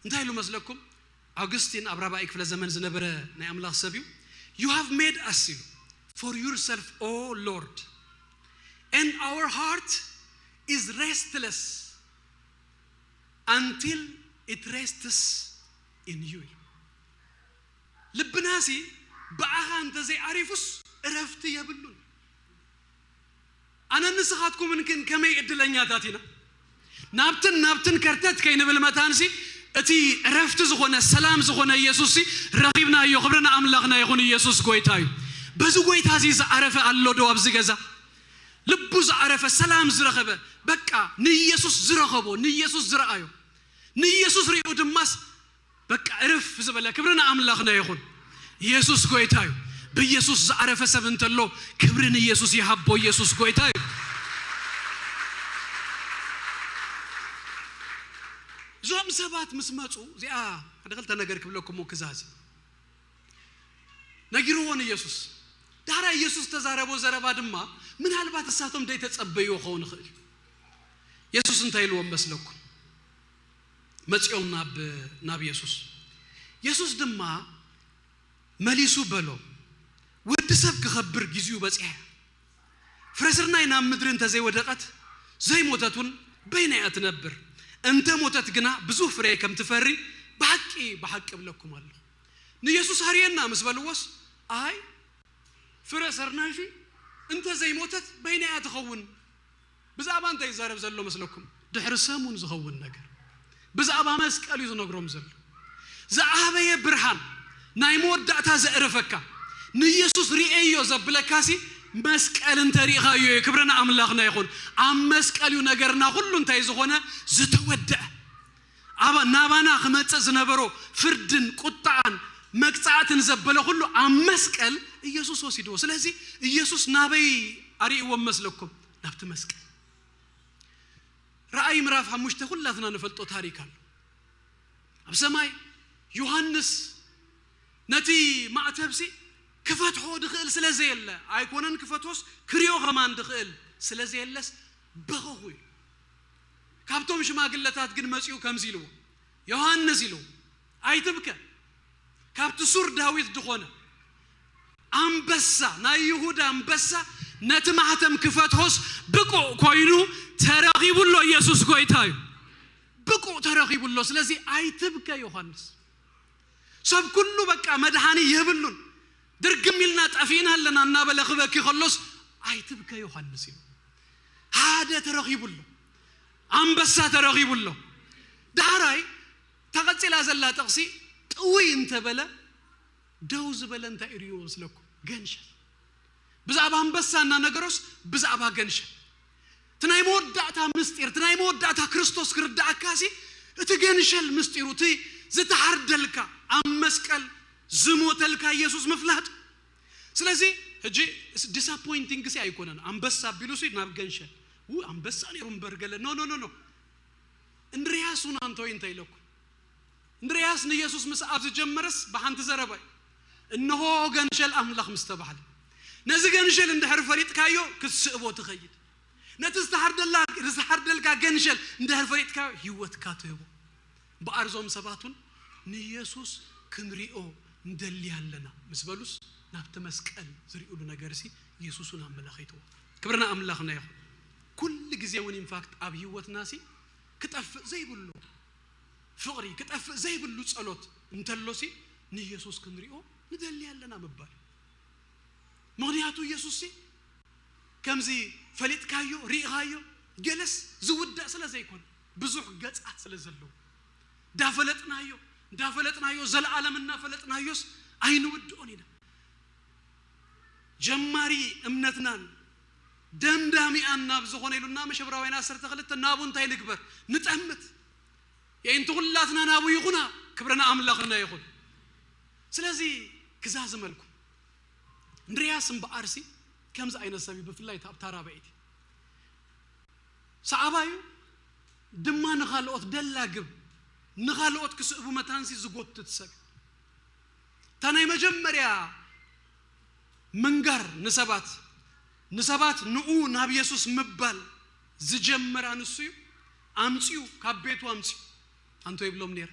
እንታይ ኢሉ መስለኩም? ኣውግስቲን ኣብ ራብዓይ ክፍለ ዘመን ዝነበረ ናይ ኣምላኽ ሰብ እዩ። You have made us ኢሉ for yourself, O Lord, and our heart is restless until it rests in you ኢሉ። ልብናሲ ብኣኻ እንተዘይዓሪፉስ እረፍቲ የብሉን። ኣነ ንስኻትኩምን ግን ከመይ ዕድለኛታት ኢና። ናብትን ናብትን ከርተት ከይንብል መታንሲ እቲ እረፍቲ ዝኾነ ሰላም ዝኾነ ኢየሱስሲ ረኺብናዮ። ክብሪ ንኣምላኽና ይኹን። ኢየሱስ ጎይታ እዩ። በዚ ጎይታ እዚ ዝዓረፈ ኣሎ ዶ ኣብዚ ገዛ? ልቡ ዝዓረፈ ሰላም ዝረኸበ፣ በቃ ንኢየሱስ ዝረኸቦ፣ ንኢየሱስ ዝረኣዮ፣ ንኢየሱስ ሪኡ ድማስ በቃ እርፍ ዝበለ። ክብሪ ንኣምላኽና ይኹን። ኢየሱስ ጎይታ እዩ። ብኢየሱስ ዝዓረፈ ሰብ እንተሎ ክብሪ ንኢየሱስ ይሃቦ። ኢየሱስ ጎይታ እዩ። እዞም ሰባት ምስ መጹ፣ እዚኣ ሓደ ክልተ ነገር ክብለኩም ክዛዚ ነጊርዎ ንኢየሱስ። ዳሕራይ ኢየሱስ ዝተዛረቦ ዘረባ ድማ ምናልባት እሳቶም ዘይተጸበይዎ ክኸውን ይኽእል እዩ። ኢየሱስ እንታይ ኢልዎም መስለኩም? መጺኦም ናብ፣ ናብ ኢየሱስ። ኢየሱስ ድማ መሊሱ በሎ፣ "ወዲ ሰብ ክኸብር ግዚኡ በጺሐ። ፍረ ስርናይ ናብ ምድሪ እንተ ዘይወደቐት፣ ዘይሞተት እውን በይና እያ ትነብር። እንተ ሞተት ግና ብዙሕ ፍረ ከም ትፈሪ ብሓቂ፣ ብሓቂ እብለኩም ኣለኹ።" ንኢየሱስ ሃርየና ምስ በልዎስ፣ "ኣይ፣ ፍረ ሰርናይሲ እንተ ዘይሞተት በይና እያ ትኸውን።" ብዛዕባ እንታይ ይዛረብ ዘሎ መስለኩም? ድሕሪ ሰሙን ዝኸውን ነገር። ብዛዕባ መስቀል እዩ ዝነግሮም ዘሎ። ዝዓበየ ብርሃን፣ ናይ መወዳእታ ዘዕርፈካ፣ ንኢየሱስ ርእየዮ ዘብለካሲ መስቀል እንተ ርኢኻዮ እዩ። ክብሪ ንኣምላኽና ይኹን። ኣብ መስቀል እዩ ነገርና ኩሉ እንታይ ዝኾነ ዝተወደአ። ኣባ-፣ ናባና ክመጽእ ዝነበሮ ፍርድን ቁጣዓን መቅጻዕትን ዘበለ ኩሉ ኣብ መስቀል ኢየሱስ ወሲድዎ። ስለዚ ኢየሱስ ናበይ ኣርእይዎም መስለኩም? ናብቲ መስቀል። ራእይ ምዕራፍ ሓሙሽተ ኩላትና ንፈልጦ ታሪክ ኣሎ። ኣብ ሰማይ ዮሃንስ ነቲ ማዕተብሲ ክፈትሖ ድኽእል ስለ ዘየለ፣ ኣይኮነን ክፈትሖስ ክሪኦ ከማን ድኽእል ስለ ዘየለስ በኸኹ ኢሉ። ካብቶም ሽማግለታት ግን መጺኡ ከምዚ ኢልዎ፣ "ዮሃንስ" ኢሉ፣ "ኣይትብከ፣ ካብቲ ሱር ዳዊት ድኾነ ኣንበሳ፣ ናይ ይሁዳ ኣንበሳ ነቲ ማሕተም ክፈትሖስ ብቁዕ ኮይኑ ተረኺቡ ኣሎ። ኢየሱስ ጎይታ እዩ። ብቁዕ ተረኺቡ ኣሎ። ስለዚ ኣይትብከ ዮሃንስ። ሰብ ኩሉ በቃ መድሓኒ የብሉን፣ ድርግም ኢልና ጠፊእና ኣለና እናበለ ክበኪ ከሎስ ኣይትብከ ዮሃንስ" ኢሉ። ሓደ ተረኺቡ ኣሎ። ኣንበሳ ተረኺቡ ኣሎ። ዳሕራይ ተቐጺላ ዘላ ጥቕሲ ጥውይ እንተበለ ደው ዝበለ እንታይ እዩ መስለኩም? ገንሸል። ብዛዕባ ኣንበሳ እናነገሮስ ብዛዕባ ገንሸል። እቲ ናይ መወዳእታ ምስጢር፣ እቲ ናይ መወዳእታ ክርስቶስ ክርዳኣካ ሲ፣ እቲ ገንሸል ምስጢሩ፣ እቲ ዝተሓርደልካ ኣብ መስቀል ዝሞተልካ ኢየሱስ ምፍላጥ። ስለዚ ሕጂ ዲስኣፖይንቲንግ ሲ ኣይኮነን። ኣንበሳ ኣቢሉ ሲ ናብ ገንሸል፣ ው ኣንበሳ ነይሩ እምበር ገለ፣ ኖ ኖ ኖ ኖ። እንድርያስ ውን ኣንቶይ እንታይ ኢለኩም? እንድርያስ ንኢየሱስ ምስኣብ ዝጀመረስ ብሓንቲ ዘረባ እዩ። እንሆ ገንሸል ኣምላኽ ምስ ተባህለ፣ ነዚ ገንሸል እንድሕር ፈሊጥካዮ ክትስእቦ ትኸይድ። ነቲ ዝተሓርደላ-፣ ዝተሓርደልካ ገንሸል እንድሕር ፈሊጥካዮ ህይወትካ ትህቦ። እምበኣር እዞም ሰባት እውን ንኢየሱስ ክንሪኦ ንደሊ ኣለና ምስ በሉስ ናብቲ መስቀል ዝሪኡሉ ነገር ሲ ኢየሱስ እውን ኣመላኺትዎ። ክብርና ኣምላኽና ይኹን። ኩሉ ግዜ እውን ኢንፋክት ኣብ ህይወትና ሲ ክጠፍእ ዘይብሉ ፍቕሪ ክጠፍእ ዘይብሉ ጸሎት እንተሎሲ ንኢየሱስ ክንሪኦ ንደሊ ኣለና ምባል። ምኽንያቱ ኢየሱስሲ ከምዚ ፈሊጥካዮ ርኢኻዮ ገለስ ዝውዳእ ስለ ዘይኮነ ብዙሕ ገጻት ስለ ዘለዎ እንዳፈለጥናዮ እንዳፈለጥናዮ ዘለዓለም እናፈለጥናዮስ ኣይንውድኦን ኢና። ጀማሪ እምነትናን ደምዳሚኣን ናብ ዝኾነ ኢሉና መሸብራውያን ዓሰርተ ክልተ ናቡ እንታይ ንግበር ንጠምት የእንቲ ኩላትና ናቡ ይኹና። ክብርና ኣምላኽና ይኹን። ስለዚ ክዛዝመልኩም እንድርያስ እምበኣርሲ ከምዚ ዓይነት ሰብ እዩ። ብፍላይ ኣብታ ራብዐይቲ ሰዓባዩ ድማ ንኻልኦት ደላግብ ንኻልኦት ክስእቡ መታንሲ ዝጎትት ሰብ እዩ። እታ ናይ መጀመርያ ምንጋር ንሰባት ንሰባት ንኡ ናብ የሱስ ምባል ዝጀመራ ንሱ እዩ። ኣምፅኡ ካብ ቤቱ ኣምፅኡ ኣንቶ ይብሎም ነይረ።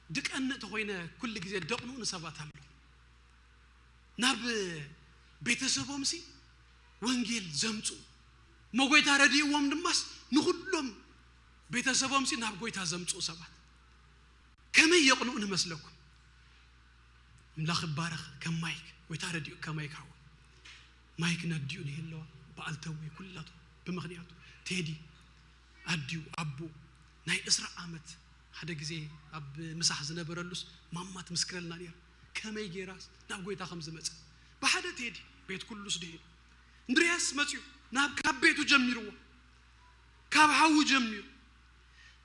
ድቀንእ ተኾይነ ኩሉ ግዜ ደቕንኡ ንሰባት ኣሎ ናብ ቤተሰቦምሲ ወንጌል ዘምፅኡ መጎይታ ረድእዎም ድማስ ንኩሎም ቤተሰቦምሲ ናብ ጎይታ ዘምፅኡ ሰባት ከመይ የቕንኡ ንመስለኩም? ኣምላኽ ይባረኽ። ከም ማይክ ጎይታ ረድኡ ከማይክ ሓው ማይክ ነዲኡ ንህለዋ በዓል ተዊ ኩላቱ ብምኽንያቱ ቴዲ ኣዲኡ ኣቦኡ ናይ ዕስራ ዓመት ሓደ ግዜ ኣብ ምሳሕ ዝነበረሉስ ማማ ትምስክረልና ነይራ። ከመይ ገይራስ ናብ ጎይታ ከም ዝመፀ ብሓደ ቴዲ ቤት ኩሉስ ድሂኑ እንድርያስ መፅኡ ናብ ካብ ቤቱ ጀሚርዎ ካብ ሓዉ ጀሚሩ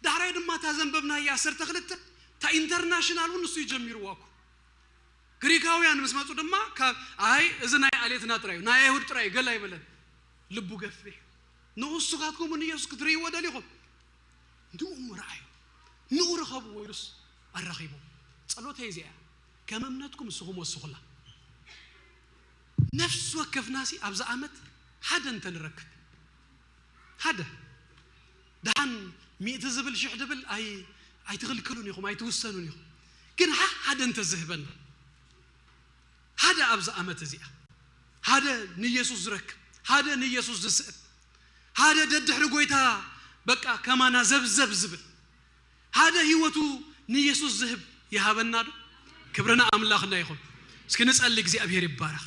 ዳሕራይ ድማ እታ ዘንበብናያ ዓሰርተ ክልተ እታ ኢንተርናሽናል እውን ንሱ ይጀሚርዋ እኮ ግሪካውያን ምስ መፁ ድማ ካብ ኣይ እዚ ናይ ኣሌትና ጥራይ እዩ ናይ ኣይሁድ ጥራይ እዩ ገላ ይበለን። ልቡ ገፊሕ ንኡስ ስኻትኩም ንኢየሱስ ክትርእይዎ ደሊኹም ንኡ ምርኣዩ ንኡ ርኸብዎ ኢሉስ ኣራኺቦም። ጸሎተይ እዚኣ ከም እምነትኩም እስኹም ወስኹላ። ነፍሲ ወከፍናሲ ኣብዚ ዓመት ሓደ እንተንረክብ ሓደ ደሓን ሚእቲ ዝብል ሽሕ ድብል ኣይ ኣይትኽልክሉን ኢኹም ኣይትውሰኑን ኢኹም። ግን ሓደ እንተዝህበና ሓደ ኣብዚ ዓመት እዚኣ ሓደ ንኢየሱስ ዝረክብ ሓደ ንኢየሱስ ዝስእብ ሓደ ደድሕሪ ጎይታ በቃ ከማና ዘብዘብ ዝብል ሓደ ህይወቱ ንኢየሱስ ዝህብ ይሃበና ዶ? ክብርና ኣምላኽና ይኹን። እስኪ ንጸሊ እግዚኣብሔር ይባረኽ።